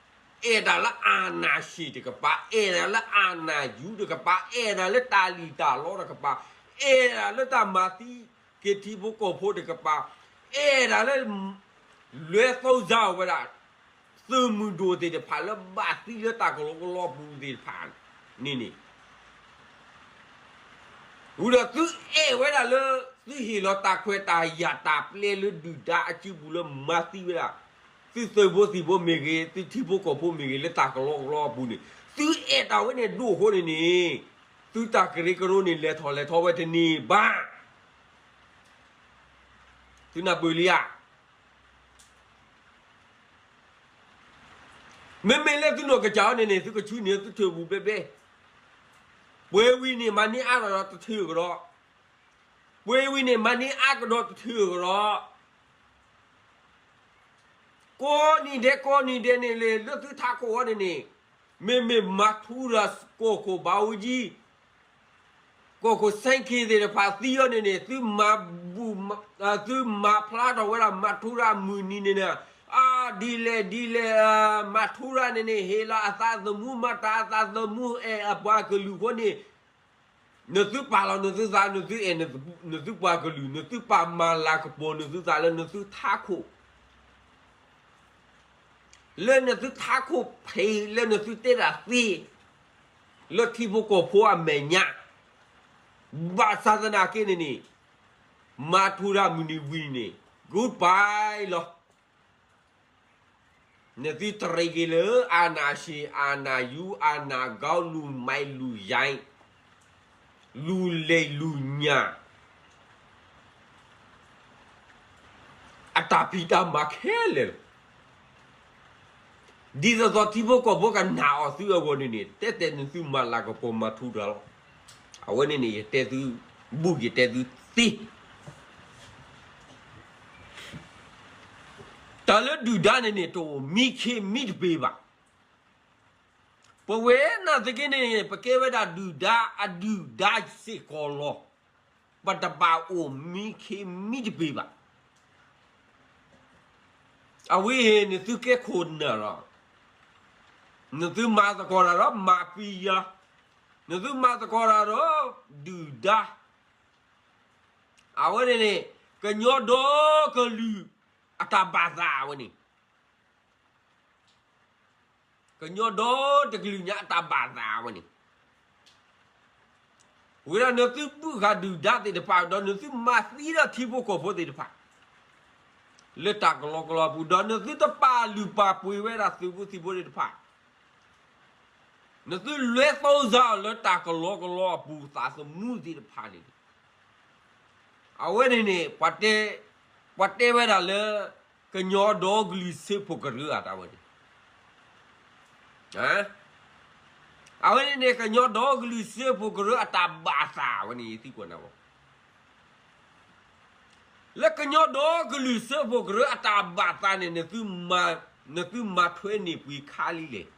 အဲၣ်တၢ်လၢအာဏာရှင်တကပၤ, အဲၣ်တၢ်လၢအာဏာယူတကပၤ, အဲၣ်တၢ်လၢတၢ်လံၣ်တၢ်လီတကပၤ, အဲၣ်တၢ်လၢတၢ်မၤသံက့ၤထံဖိကီၢ်ဖိတကပၤ, အဲၣ်တၢ်လၢ လဲၤသုးစါအီၤဝဲဒၣ် သုးမုၢ်ဒိၣ်သ့ၣ်တဖၣ်လၢဘၣ်သံလၢတၢ်ကလီကလီအပူၤသ့ၣ်တဖၣ်န့ၣ်န့ၣ်, ဝံၤဒီးသုအဲၣ်ဝဲဒၣ်လၢ သုဟ့ၣ်လီၤတၢ်ခွဲးတၢ်ယာ်တၢ်ပျဲလၢဒုၣ်ဒါအစုပူၤလၢမၤသံဝဲဒၣ် သုသုးဖိသံၣ်ဖိမ့ၢ်ဂ့ၤ သုထံဖိကီၢ်ဖိမ့ၢ်ဂ့ၤ လၢတၢ်ကလီကလီအပူၤန့ၣ် သုအဲၣ်တၢ်ဝဲန့ၣ်ဒိၣ်အဃိန့ၣ်န့ၣ်, သုတၢ်ကရၢကရိန့ၣ် လဲၤထီၣ်လဲၤထီဝဲတန့ၢ်ဘၣ်. သုနၢ်ပၢၢ်လံဧါ. မ့မ့ၢ်လၢသုနီၢ်ကစၢ်အံၤန့ၣ်န့ၣ် သုကဆူန့ၣ်သုထုးဘူးဘဲဘဲ, ပှဲၤဝံၤန့ၣ် မၤန့ၢ်အါထီၣ်ဒီးတထုးကဒီး, ပှဲၤဝံၤန့ၣ်မၤန့ၢ်အါကဒီးတထုးကဒီး, ကိးနံၤဒဲးကိးနံၤဒဲးန့ၣ် လၢသုထးခိၣ်အံၤန့ၣ်န့ၣ်, မ့မ့ၢ်မၤထူရၤကီၢ်ခိၣ်ဘးအူကၠံ ကီၢ်ခိၣ်စဲခ့သ့ၣ်တဖၣ်သံအံၤန့ၣ်န့ၣ် သုမၤဘူး, သုမၤဖျါထီၣ်ဝဲဒၣ်မၤထူရၤအမုၢ်နံၤန့ၣ်န့ၣ်, အါ ဒ်လဲၣ်ဒ်လဲၣ်, မၤထူရၤန့ၣ်န့ၣ် ဟ့ၣ်လီၤအသးသမူ မၤတၢ်အသးသမူ အဲၣ်အပှၤကလုာ်အဃိန့ၣ်, နသုပာ်လီၤနသုသး နသုအဲၣ်နသုပှၤကလုာ် နသုပာ်မၤလၤကပီၤနသုသးလၢနသုထးခိၣ် လၢနသုထးခိၣ်ဖံး လၢနသုတဲတၢ်သ့ လၢထံဖိကီၢ်ဖိအမဲာ်ညါ, ဘၣ်ဆၣ်သနာ်က့န့ၣ်န့ၣ်, မၤထူရၤမုၢ်နံၤဝံၤန့ၣ် goodbye လီၤ. နသုတရံးက့ၤလၢ အာဏာရှင် အာဏာယူ အာဏာကောင်း လူမိုက်လူရိုင်း လူလိမ်လူညံ အတၢ်ဖံးတၢ်မၤခဲလၢာ်လီၤ. ဒ်သိးသိးထံဖိကီၢ်ဖိကနာ်အီၤသုအဂီၢ်န့ၣ်န့ၣ် တဲတဲနသုမၤလၤကပီၤမၤထူရၤလီၤ. အဝဲန့ၣ်န့ၣ် ယတဲသု ဘူးယတဲသုသ့ တၢ်လၢဒုၣ်ဒါန့ၣ်န့ၣ် တအိၣ်မံခ့မံတပ့ၤဘၣ်. ပဝဲနာ်သက့န့ၣ် ပကဲဝဲဒၣ်ဒုၣ်ဒါအဒုၣ်ဒါစ့ၢ်ကီးလီၤ. ပတဘၣ်အိၣ်မံခ့မံတပ့ၤဘၣ်. အဝဲအံၤ နသုကဲခိၣ်နၢ်လီၤ. နသုမၤသကိးတၢ်ဒီး mafia, နသုမၤသကိးတၢ်ဒီး ဒုၣ်ဒါ အဝဲန့ၣ်န့ၣ် ကညီဒီကလုာ်အတၢ်ဘၣ်သးဝဲန့ၣ်, ကညီဒီတကလုာ်ညါအတၢ်ဘၣ်သးဝဲန့ၣ်, ဝံၤဒီးနသုဘုၣ်ဃာ်ဒုၣ်ဒါသ့ၣ်တဖၣ် ဒီးနသုမၤသံဒီးထံဖိကီၢ်ဖိသ့ၣ်တဖၣ် လၢတၢ်ကလီကလီအပူၤ ဒီးနသုတပာ်လုၢ်ပာ်ပှ့ၤဝဲဒၣ်သုးဖိသံၣ်ဖိသ့ၣ်တဖၣ်, နသုလွဲသိစါအီၤလၢတၢ်ကလီကလီအပူၤသးသမူသ့ၣ်တဖၣ်န့ၣ်, အဝဲန့ၣ်န့ၣ် ပှၤတဲဝဲဒၣ်လၢ ကညီဒီကလုာ်စၢဖှိၣ်ကရၢအတၢ်ဝဲန့ၣ်, အဝဲန့ၣ်န့ၣ် ကညီဒီကလုာ်စၢဖှိၣ်ကရၢအတၢ်ဘၣ်သးဝဲန့ၣ် ယသံကွၢ်နၤဘၣ် လၢကညီဒီကလုာ်စၢဖှိၣ်ကရၢအတၢ်ဘၣ်သးန့ၣ် နသုမၤထွဲန့ၢ်ပှ့ၤခါလံလဲၣ်.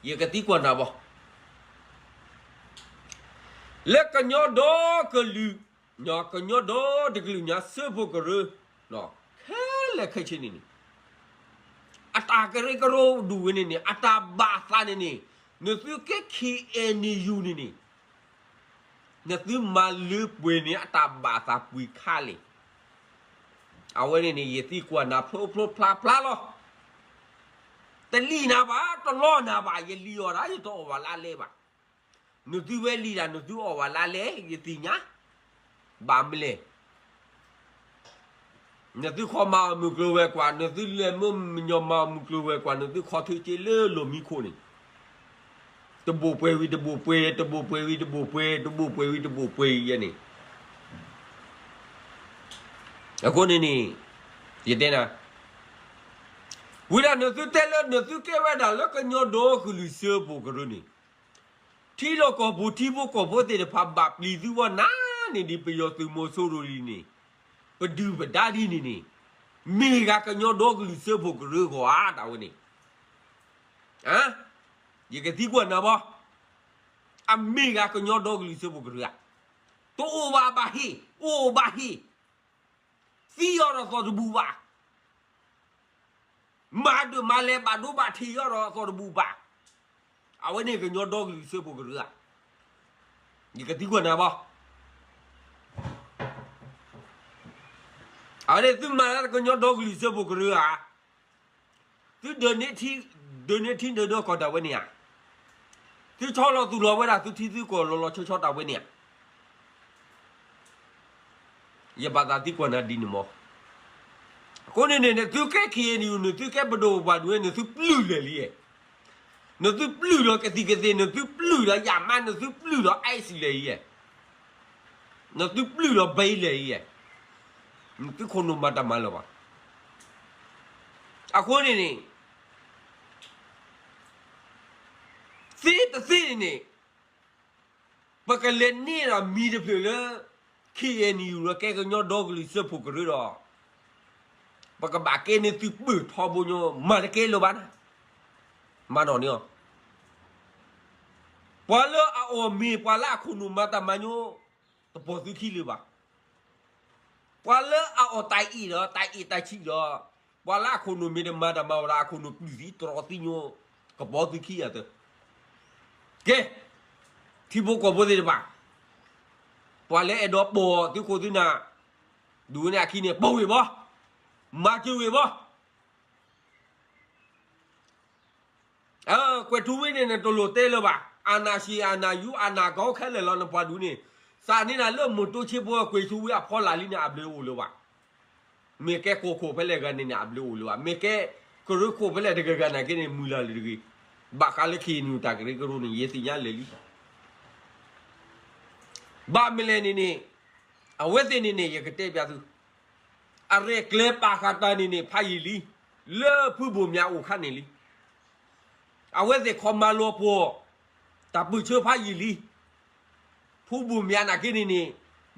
ယကသံကွၢ်နၤဘၣ်, လၢကညီဒီကလုာ်, ကညီဒီတကလုာ်ညါစၢဖှိၣ်ကရၢ, ခဲလၢာ်ခဲဆ့န့ၣ်န့ၣ်, အတၢ်ကရၢကရိဒူၣ်ဝဲန့ၣ်န့ၣ် အတၢ်ဘၣ်သးန့ၣ်န့ၣ်, နသုကဲ ခ့ၣ်အဲၣ်ယူၣ် န့ၣ်န့ၣ် နသုမၤလၢပှဲၤန့ၢ်အတၢ်ဘၣ်သးပှ့ၤခါလဲၣ်. အဝဲန့ၣ်န့ၣ် ယသံကွၢ်နၤဖျိဖျိဖျါဖျါလီၤ. တလံၣ်နၤဘၣ်, တလီနၤဘၣ်, ယလံၣ်အီၤဒၣ် ယတအီၣ်ဘၣ်လါလဲဘၣ်. နသုဝဲလံၣ်ဒၣ် နသုအီၣ်ဘၣ်လါလဲ, ယသ့ၣ်ညါ, ဘၣ်မနုၤလဲၣ် နသုခီမၤအီၣ်မုၢ်ကျိၤဝဲၤကွာ်, နသုလဲၤမၢမညီမၤအီၣ်မုၢ်ကျိၤဝဲၤကွာ်, နသုခီထံက့လၢလီၢ်မံခိၣ်န့ၣ်, တဘိၣ်ပှဲၤဝံၤတဘိၣ်ပှဲၤ, တဘိၣ်ပှဲၤဝံၤတဘိၣ်ပှဲၤ, တဘိၣ်ပှဲၤဝံၤတဘိၣ်ပှဲၤယဲန့ၣ်. အဃိန့ၣ်န့ၣ်, ယတဲနၤ, ဝံၤဒၣ်နသုတဲလၢ နသုကဲဝဲဒၣ်လၢကညီဒီကလုာ်စၢဖှိၣ်ကရၢန့ၣ်, ထံလီၢ်ကီၢ်ပူၤ ထံဖိကီၢ်ဖိသ့ၣ်တဖၣ်ဘၣ်ပျံၤသုဂီၢ်နၤန့ၣ် ဒ်ပယီၤသုးမီၤစိရိၤဒ်န့ၣ်, ပဒုၣ်ပဒါဒ်န့ၣ်န့ၣ်, မ့ၢ်ဂ့ၤကညီဒီကလုာ်စၢဖှိၣ်ကရၢဂီၢ်ဧါ တၢ်ဝဲန့ၣ်. ယကသံကွၢ်နၤဘၣ်, အမ့ၢ်ဂ့ၤကညီဒီကလုာ်စၢဖှိၣ်ကရၢဧါ. တအိၣ်ဘၣ်ဘၣ်ဟ့ၣ်, အိၣ်ဘၣ်ဟ့ၣ်, သံအီၤဒီးသီၣ်တဘူၣ်ဘၣ် မၤဒိးမၤလဲၤဘၣ်ဒိဘၣ်ထံးအီၤဒီးသီၣ်တဘူၣ်ဘၣ်. အဝဲန့ၣ်ကညီဒီကလုာ်စၢဖှိၣ်ကရၢဧါ. ယကသံကွၢ်နၤဘၣ်, အဝဲန့ၣ်သုမၤလၢကညီဒီကလုာ်စၢဖှိၣ်ကရၢဧါ. သုဒၢးန့ၢ်ထံ ဒၢးန့ၢ်ထံဒၢးဒၢကီၢ်တၢ်ဝဲန့ၣ်ဧါ. သုဆီလီၤသူၣ်လီၤဝဲဒၣ်သုထံသုကီၢ်လီၤလီၤဆီဆီတၢ်ဝဲန့ၣ်ဧါ. ယဘၣ်သးသံကွၢ်နၤဒ်န့ၣ်မး. အဃိန့ၣ်န့ၣ် နသုကဲ ခ့ၣ်အဲၣ်ယူၣ် နသုကဲပဒိၣ်ပပှၢ်ဒိၣ်ဝဲ နသုပျုၢ်လၢာ်လံ. နသုပျုၢ်ဒီးကသံၣ်ကသ့ၣ် နသုပျုၢ်ဒီးယၣ်မး နသုပျုၢ်ဒီး ice လဲၣ်အံၤ, နသုပျုၢ်ဒီး ဘဲလဲၣ်အံၤ, နသုခိၣ်နူာ်မၤတၢ်မၤလၢၤဘၣ်. အဃိန့ၣ်န့ၣ် သ့တသ့န့ၣ်န့ၣ် ပကလဲၤန့ၢ်ဒီးမံၤတဖျၢၣ်လၢ ခ့ၣ်အဲၣ်ယူၣ် ဒီးကဲကညီဒီကလုာ်စၢဖှိၣ်ကရၢဒီး ပကဘၣ်ကဲန့ၢ်သုပၢၢ်ထီဘိညိ မၤတကဲလၢၤဘၣ်နၤ, မၤနီၣ်န့ၢ်အီၤ. ပှၤလၢအအီၣ်မ့ၤ ပှၤလၢအခိၣ်နူာ်မၤတၢ်မၤညိ တပိာ်သုခံလၢၤဘၣ်. ပှၤလၢအအီၣ်တၢ်အ့ၣ်ဒီး တၢ်အ့ၣ်တၢ်ဆံးဒီး ပှၤလၢအခိၣ်နူာ်မ့ၢ်တမၤတၢ်မၤဝဲဒၣ် အခိၣ်နူာ်ပျုၢ်သံတြီသံညိ ကပိာ်သုခံအသး. ကဲ, ထံဖိကီၢ်ဖိသ့ၣ်တဖၣ်, ပှၤလၢအဲၣ်ဒိးပိာ်သုခိၣ်သုနၢ် ဒုးဝဲန့ၣ်အခံန့ၣ် ပိာ်ဝံၤဘီ, မၤစၢၤဝံၤဘီ. ကွဲးထူဝ့န့ၣ်န့ၣ် တလိၣ်တဲလၢၤဘၣ်. အာဏာရှင် အာဏာယူ အာဏာကောင်း ခဲလၢာ်လီၤ နပှၤဒုးန့ၣ်, စးန့ၢ်နၤလၢမုၢ်တိဆ့ဖိ ကွဲးထူဝ့အဖီလာ်လံန့ၣ် အဘျုးအိၣ်လၢၤဘၣ်. မ့ၢ်ကဲကီၢ်ခိၣ်ဖဲလဲၣ်ဂၤန့ၣ်န့ၣ် အဘျုးအိၣ်လၢၤဘၣ်. မ့ၢ်ကဲကရၢခိၣ်ဖဲလဲၣ်တဂၤဂၤနာ်က့န့ၣ် မုၢ်လၢ်လၢၤတဂ့ၤ. ဘၣ်ဃးလၢ ခ့ၣ်အဲၣ်ယူၣ် တၢ်ကရၢကရိန့ၣ် ယသ့ၣ်ညါလၢာ်လံ. ဘၣ်မနုၤလဲၣ်န့ၣ်န့ၣ်, အဝဲသ့ၣ်န့ၣ်န့ၣ် ယကတဲပျးသု, အရဲၣ်ကျဲၤပာ်ဃာ်တၢ်န့ၣ်န့ၣ် ဖးယံာ်လံ, လၢဖုဘိၣ်မၠးအိၣ်ခါန့ၣ်လံ. အဝဲသ့ၣ်ခီမၤလီၤပှီၢ် တၢ်ပၢၢ်ဆၢဖးယံာ်လံ. ဖုဘိၣ်မၠးနာ်က့န့ၣ်န့ၣ်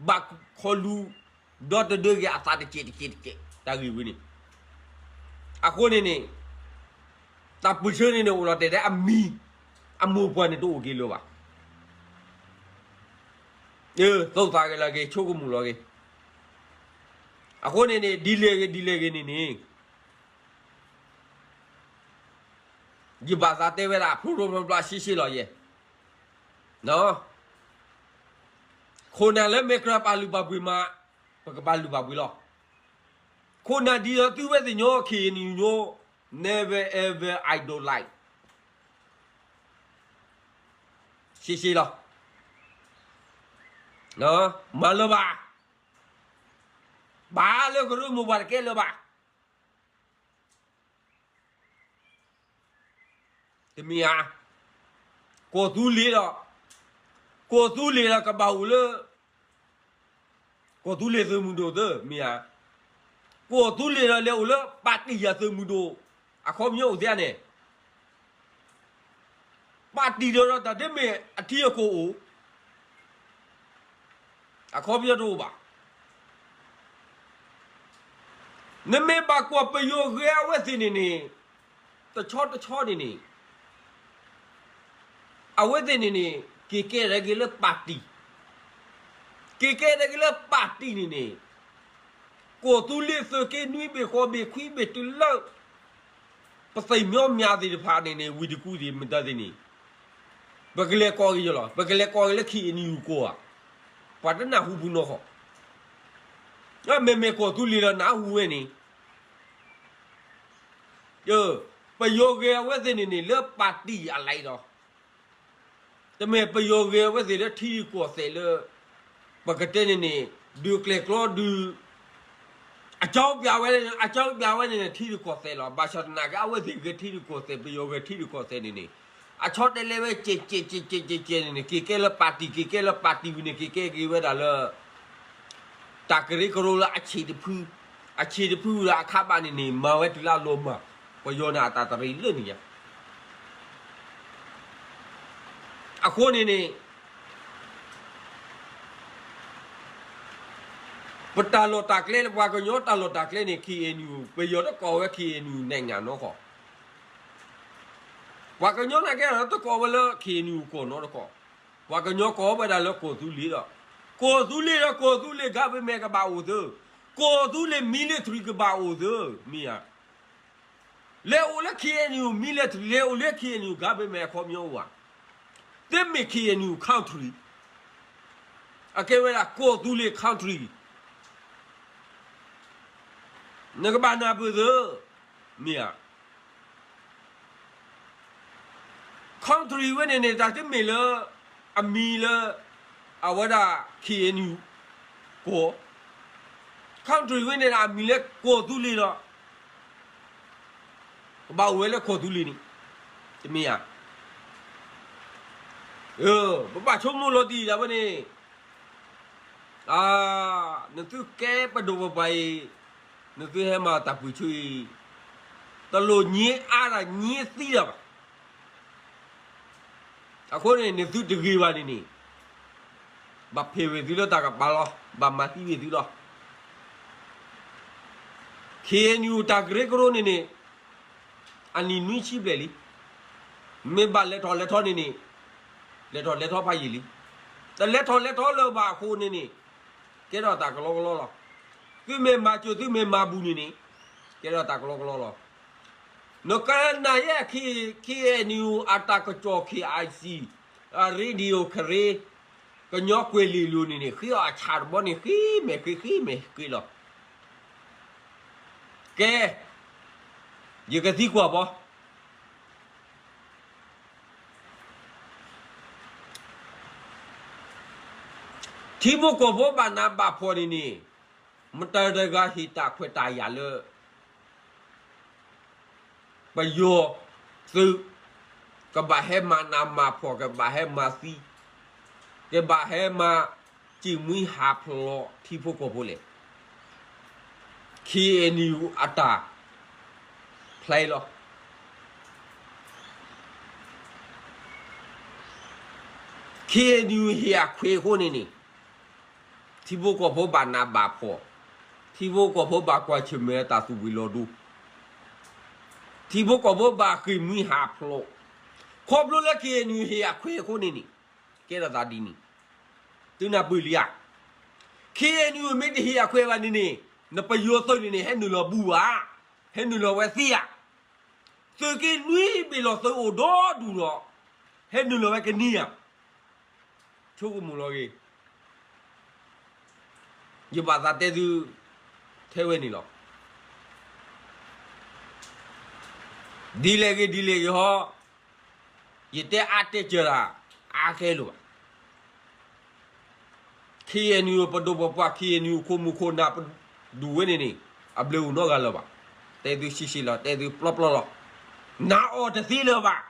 ဘၣ်ခီလူၤ ဒီတဒၢဂ့ၤအသးတကဲးတကဲးတကဲး တၢ်ဂ့ၢ်ဝဲန့ၣ်. အဃိန့ၣ်န့ၣ် တၢ်ပၢၢ်ဆၢန့ၣ်န့ၣ် အိၣ်လီၤတဲာ်ထဲအမံၤ, အမိၢ်ပှၢ်န့ၣ်တအိၣ်က့ၤလၢၤဘၣ်. သိၣ်သးဂ့ၤလီၤက့ၤ ဆိကမိၣ်လီၤက့ၤ. အဃိန့ၣ်န့ၣ် ဒ်လဲၣ်ဂ့ၤဒ်လဲၣ်ဂ့ၤန့ၣ်န့ၣ် ယဘၣ်သးတဲဝဲဒၣ် ဖျိဖျိဖျါဖျါ ရှဲရှဲလီၤယဲ. ခိၣ်နၢ်လၢမဲာ်ကြၢးပာ်လုၢ်ပာ်ပှ့ၤမး, ပကပာ်လုၢ်ပာ်ပှ့ၤလီၤ. ခိၣ်နၢ်ဒ်သိးသုဝဲသ့ၣ်ညီ ခ့ၣ်အဲၣ်ယူၣ်ညီ never ever I don't like. ရှဲရှဲလီၤ. မၤလၢၤဘၣ်. ဘၣ်လၢကရၢမိၢ်ပှၢ်တကဲလၢၤဘၣ်. တမ့ၢ်ဧါ. ကီၢ်သူလ့ၤဒီး, ကီၢ်သူလ့ၤဒီးကဘၣ်အိၣ်လၢ ကီၢ်သူလ့ၤသုးမုၢ်ဒိၣ်သ့, မ့ၢ်ဧါ. ကီၢ်သူလ့ၤဒီးလဲၤအိၣ်လၢ ပၣ်တံၣ်ယၤသုးမုၢ်ဒိၣ် အခီပညီအိၣ်သ့ဧါန့ၣ်. ပၣ်တံၣ်ဒီးတၢ်တမ့ၢ်အထံအကီၢ်အိၣ် အခီပညီတအိၣ်ဘၣ်. နမ့ၢ်ဘၣ်ကွၢ်ပယီၤဂဲၤအဝဲသ့ၣ်န့ၣ်န့ၣ်, တဆီတဆီန့ၣ်န့ၣ်, အဝဲသ့ၣ်န့ၣ်န့ၣ် က့ၤကဲထီၣ်က့ၤလၢပၣ်တံၣ်, က့ၤကဲထီၣ်က့ၤလၢပၣ်တံၣ်န့ၣ်န့ၣ်, ကီၢ်သူလ့ၤသုးက့နွံဘ့ၣ်ဃိးဘ့ၣ်ခွံဘ့ၣ်တုၤလၢ ပသ့ၣ်မီမၠးသ့ၣ်တဖၣ်န့ၣ်န့ၣ် ဝံၤတကူသ့ၣ်မတၤသ့ၣ်န့ၣ်, ပကလဲၤကိးက့ၤယလီၤ, ပကလဲၤကိးက့ၤလၢ ခ့ၣ်အဲၣ်ယူၣ်ကီၢ်ဧါ. ပှၤတနၢ်ဟူပူၤနီၢ်ဃီ, မ့မ့ၢ်ကီၢ်သူလ့ၤဒီးနၢ်ဟူဝဲန့ၣ်, ပယီၤဂဲၤအဝဲသ့ၣ်န့ၣ်န့ၣ် လၢပၣ်တံၣ်အလဲဒီး, တမ့ၢ်ပယီၤဂဲၤအဝဲသ့ၣ်လၢထံရူၢ်ကီၢ်သဲးလၢ ပကတဲန့ၣ်န့ၣ် ဒုးကျဲၤကျီဒုး အကၠီပျးဝဲ, အကၠီပျးဝဲန့ၣ်န့ၣ် ထံရူၢ်ကီၢ်သဲးလီၤ. ဘၣ်ဆၣ်သနာ်က့ အဝဲသ့ၣ်ဂဲၤထံရူၢ်ကီၢ်သဲး ပယီၤဂဲၤထံရူၢ်ကီၢ်သဲးန့ၣ်န့ၣ်, အဆီတလဲဝဲကဲးကဲးကဲးကဲးကဲးန့ၣ်န့ၣ် က့ၤကဲလၢပၣ်တံၣ် က့ၤကဲလၢပၣ်တံၣ်ဝံၤန့ၣ် က့ၤကဲက့ၤဝဲဒၣ်လၢ တၢ်ကရၢကရိလၢအဆံးတဖု, အဆံးတဖုဝံၤဒီးအခါဘၣ်န့ၣ်န့ၣ် မၤဝဲတုၤလၢအလီၤမၢ်, ပယီၤန့ၣ်အတၢ်တရံးလၢန့ၣ်ညါ အဃိန့ၣ်န့ၣ် ပတၢ်လီၢ်တၢ်ကျဲ ပှၤကညီတၢ်လီၢ်တၢ်ကျဲန့ၣ် ခ့ၣ်အဲၣ်ယူၣ်, ပယီၤတကိးဝဲ ခ့ၣ်အဲၣ်ယူၣ် နိုင်ငံနီၢ်ကီၢ်, ပှၤကညီနာ်က့ဒီးတကိးဝဲလၢ ခ့ၣ်အဲၣ်ယူၣ် ကီၢ်နီတကီၢ်, ပှၤကညီကိးဝဲဒၣ်လၢကီၢ်သူလ့ၤဒီး, ကီၢ်သူလ့ၤဒီး ကီၢ်သူလ့ၤ government ကဘၣ်အိၣ်သ့, ကီၢ်သူလ့ၤ military ကဘၣ်အိၣ်သ့, မ့ၢ်ဧါ. လဲၤအိၣ်လၢ ခ့ၣ်အဲၣ်ယူၣ် military, လဲၤအိၣ်လၢ ခ့ၣ်အဲၣ်ယူၣ် government အခီပညီအိၣ်ဧါ. တမ့ၢ် ခ့ၣ်အဲၣ်ယူၣ် country, အကဲဝဲဒၣ်ကီၢ်သူလ့ၤ country, နကဘၣ်နၢ်ပၢၢ်သ့, မ့ၢ်ဧါ. country ဝဲန့ၣ်န့ၣ် တၢ်တမ့ၢ်လၢ အမံၤလၢ အဝဲဒၣ် K N U ကီၢ်, country ဝဲန့ၣ် အမံၤလၢကီၢ်သူလ့ၤလီၤ. ကဘၣ်အိၣ်ဝဲလၢကီၢ်သူလ့ၤန့ၣ် တမ့ၢ်ဧါ. ပဘၣ်ဆိကမိၣ်လီၤတံၢ်ဒၣ်ဝဲန့ၣ် နသုကဲပဒိၣ်ပပှၢ်အံၤ, နသုဟဲမၤတၢ်ပၢၢ်ဆၢအံၤ, တလိၣ်ညံအါတၢ်ညံသံတၢ်ဘၣ်. အဃိန့ၣ် နသုတဂ့ၤဘၣ်န့ၣ်န့ၣ် ဘၣ်ဖ့ၣ်ဝဲသုလၢတၢ်ကပၤလီၤ, ဘၣ်မၤသံဝဲသုလီၤ. K N U တၢ်ကရၢကရိန့ၣ်န့ၣ် အနံၣ်နွံဆံဘျဲၣ်လံ. မ့ၢ်ဘၣ်လဲၤထီၣ်လဲၤထီန့ၣ်န့ၣ် လဲၤထီၣ်လဲၤထီဖးယံာ်လံ. တလဲၤထီၣ်လဲၤထီလၢၤဘၣ်အဃိန့ၣ်န့ၣ် ကဲထီၣ်တၢ်ကလီကလီလီၤ. သုမ့ၢ်မၤစၢၤသုမ့ၢ်မၤဘူးန့ၣ်န့ၣ် ကဲထီၣ်တၢ်ကလီကလီလီၤ. နကနၣ်ယဲ K N U အတၢ်ကစီၣ် K I C, Radio Karen, ကညီကွဲၤလ့လိၤန့ၣ်န့ၣ် ဃ့အီၣ်အဆၣ်တဘီန့ၣ် ဃ့မဲာ်ဃ့ ဃ့မဲာ်ဃ့လီၤ. ကဲ, ယကသံကွၢ်ဘီ ထံဖိကီၢ်ဖိဘၣ်နးဘၣ်ဖှီၣ်န့ၣ်န့ၣ် မတၤတဂၤဟ့ၣ်တၢ်ခွဲးတၢ်ယာ်လၢ ပယီၤသုး ကဘၣ်ဟဲမၤနးမၤဖှီၣ် ကဘၣ်ဟဲမၤသံ ကဘၣ်ဟဲမၤစံၣ်မှံဟးဖျိးထံဖိကီၢ်ဖိလဲၣ်. K N U အတၢ်ဖျါလီၤ. K N U ဟ့ၣ်အခွဲးအဃိန့ၣ်န့ၣ် ထံဖိကီၢ်ဖိဘၣ်နးဘၣ်ဖှီၣ်, ထံဖိကီၢ်ဖိဘၣ်ကွၢ်ဆၢၣ်မဲာ်တၢ်သူၣ်ဝံၤလီၤဒိ, ထံဖိကီၢ်ဖိဘၣ်ဃ့ၢ်မှံဟးဖျိး, ခီဖျိလၢ K N U ဟ့ၣ်အခွဲးအဃိန့ၣ်န့ၣ် ကဲထီၣ်သးဒ်န့ၣ် သုနၢ်ပၢၢ်လံဧါ. K N U မ့ၢ်တဟ့ၣ်အခွဲးဘၣ်န့ၣ်န့ၣ် နပယီၤသုးန့ၣ်န့ၣ် ဟဲနုာ်လီၤဘူးဧါ, ဟဲနုာ်လီၤဝဲသ့ဧါ. သုးက့နွံဘ့ၣ်လီၤ သုးအိၣ်ဒီဒူၣ်ဒီး ဟဲနုာ်လီၤဝဲကန့ၢ်ဧါ. ဆိကမိၣ်လီၤဂ့ၤ, ယဘၣ်သးတဲသု ထဲဝဲန့ၣ်လီၤ. ဒ်လဲၣ်ဂ့ၤဒ်လဲၣ်ဂ့ၤဟီ, ယတဲအါတဲစၢၤတၢ် အါခဲလိာ်ဘၣ်. K N U ပဒိၣ်ပပှၢ် K N U ခိၣ်မူခိၣ်နၢ်ပဒူၣ်ဝဲန့ၣ်န့ၣ် အဘျုးအိၣ်နီတဂၤလၢၤဘၣ်. တဲသုဆံးဆံးလီၤ, တဲသုပျီပျီလီၤ. နာ်အီၤတသ့လၢၤဘၣ်.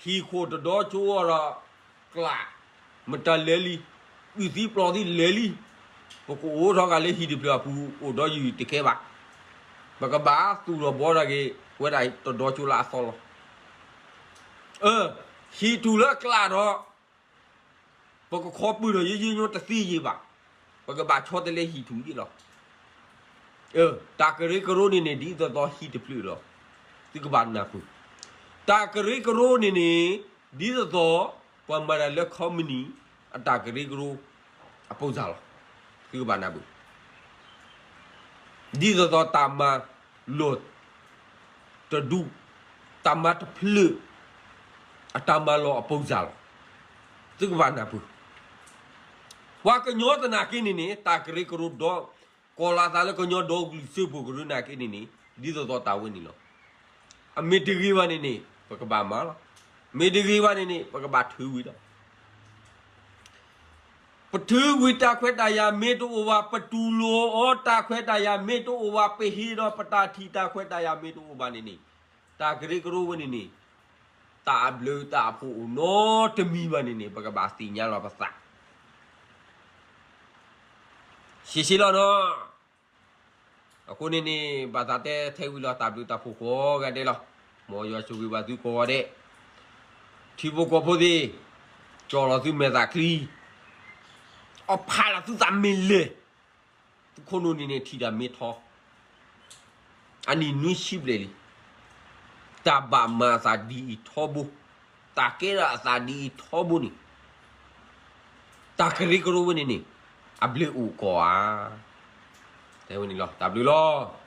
ဟံၣ်ခိၣ်တဒီကၠိအီၤဒီး ကျး, မတၤလဲၤလံ, အုၣ်သံပျီၢ်သံလဲၤလံ. ပကအိးထီၣ်ဂၤလၢဟံၣ်တဖျၢၣ်အပူၤ အိၣ်ဒီးယုၢ်တကဲဘၣ်. ပကဘၣ်သူၣ်ထီၣ်ဘှီထီၣ်က့ၤ ဝဲဒၣ်တဒီကၠိလၢအသီလီၤ. အၢ, ဟံၣ်ထူၣ်လၢကျးဒီး ပကခီပၢၢ်ထီၣ်ယိယိညီညီတသ့ယ့ၤဘၣ်. ပကဘၣ်ဆီတလဲဟံၣ်ထူၣ်ယ့ၣ်လီၤ. အၢ, တၢ်ကရၢကရိန့ၣ်န့ၣ် ဒ်သိးသိးဟံၣ်တဖျၢၣ်လီၤ. သုကဘၣ်နၢ်ပၢၢ်, တၢ်ကရၢကရိန့ၣ်န့ၣ် ဒ်သိးသိး ပှၤမၤတၢ်လၢ company အတၢ်ကရၢကရိ အပိစၢ်လီၤ. သုကဘၣ်နၢ်ပၢၢ် ဒ်သိးသိးတၢ်မၤလီၢ်တဒူၣ်, တၢ်မၤတဖျၢၣ် အတၢ်မၤလီၢ်အပိစၢ်လီၤ. သုကဘၣ်နၢ်ပၢၢ်, ပှၤကညီသနာ်က့န့ၣ်န့ၣ် တၢ်ကရၢကရိဒီး ကီၤလၤသးလၢကညီဒီကလုာ်စၢဖှိၣ်ကရၢနာ်က့န့ၣ်န့ၣ် ဒ်သိးသိးတၢ်ဝဲန့ၣ်လီၤ. အမ့ၢ်တဂ့ၤဘၣ်န့ၣ်န့ၣ် ပကဘၣ်မၤလီၤ. မ့ၢ်တဂ့ၤဘၣ်န့ၣ်န့ၣ် ပကဘၣ်ထုးဝံၤလီၤ. ပထုးဝံၤတၢ်ခွဲးတၢ်ယာ်မ့ၢ်တအိၣ်ဘၣ်, ပတူၢ်လိာ်အီၤတၢ်ခွဲးတၢ်ယာ်မ့ၢ်တအိၣ်ဘၣ်, ပဟ့ၣ်ဒီးပတၢ်ထံၣ်တၢ်ခွဲးတၢ်ယာ်မ့ၢ်တအိၣ်ဘၣ်န့ၣ်န့ၣ် တၢ်ကရၢကရိဝဲန့ၣ်န့ၣ် တၢ်အဘျုးတၢ်အဖှိၣ်အိၣ်နီတမံၤဘၣ်န့ၣ်န့ၣ် ပကဘၣ်သ့ၣ်ညါလီၤပသး ရှဲရှဲလီၤနီၤ. အဃိန့ၣ်န့ၣ် ဘၣ်သးတဲထဲဝံၤလီၤ တၢ်ဘျုးတၢ်ဖှိၣ်ကိးဂၤဒဲးလီၤ. မ်ယွၤဆိၣ်ဂ့ၤဘၣ်သုကိးဂၤဒဲး, ထံဖိကီၢ်ဖိသ့ၣ်, ကၠီၣ်လီၤသုမဲာ်သၣ်ချံ, အီၣ်ဖးလီၤသုသးမ့ၢ်လဲၣ်, သုခိၣ်နူာ်န့ၣ်န့ၣ် ထံၣ်တၢ်မ့ၢ်ထီ အနံၣ်နွံဆံဘျဲၣ်လံ. တၢ်ဘၣ်မၤအသးဒ်အံၤထီဘိ, တၢ်ကဲထီၣ်အသးဒ်အံၤထီဘိန့ၣ်, တၢ်ကရၢကရိဝဲန့ၣ်န့ၣ် အဘျုးအိၣ်ကိးဧါ. တဲဝဲန့ၣ်လီၤ. တၢ်ဘျုးလီၤ.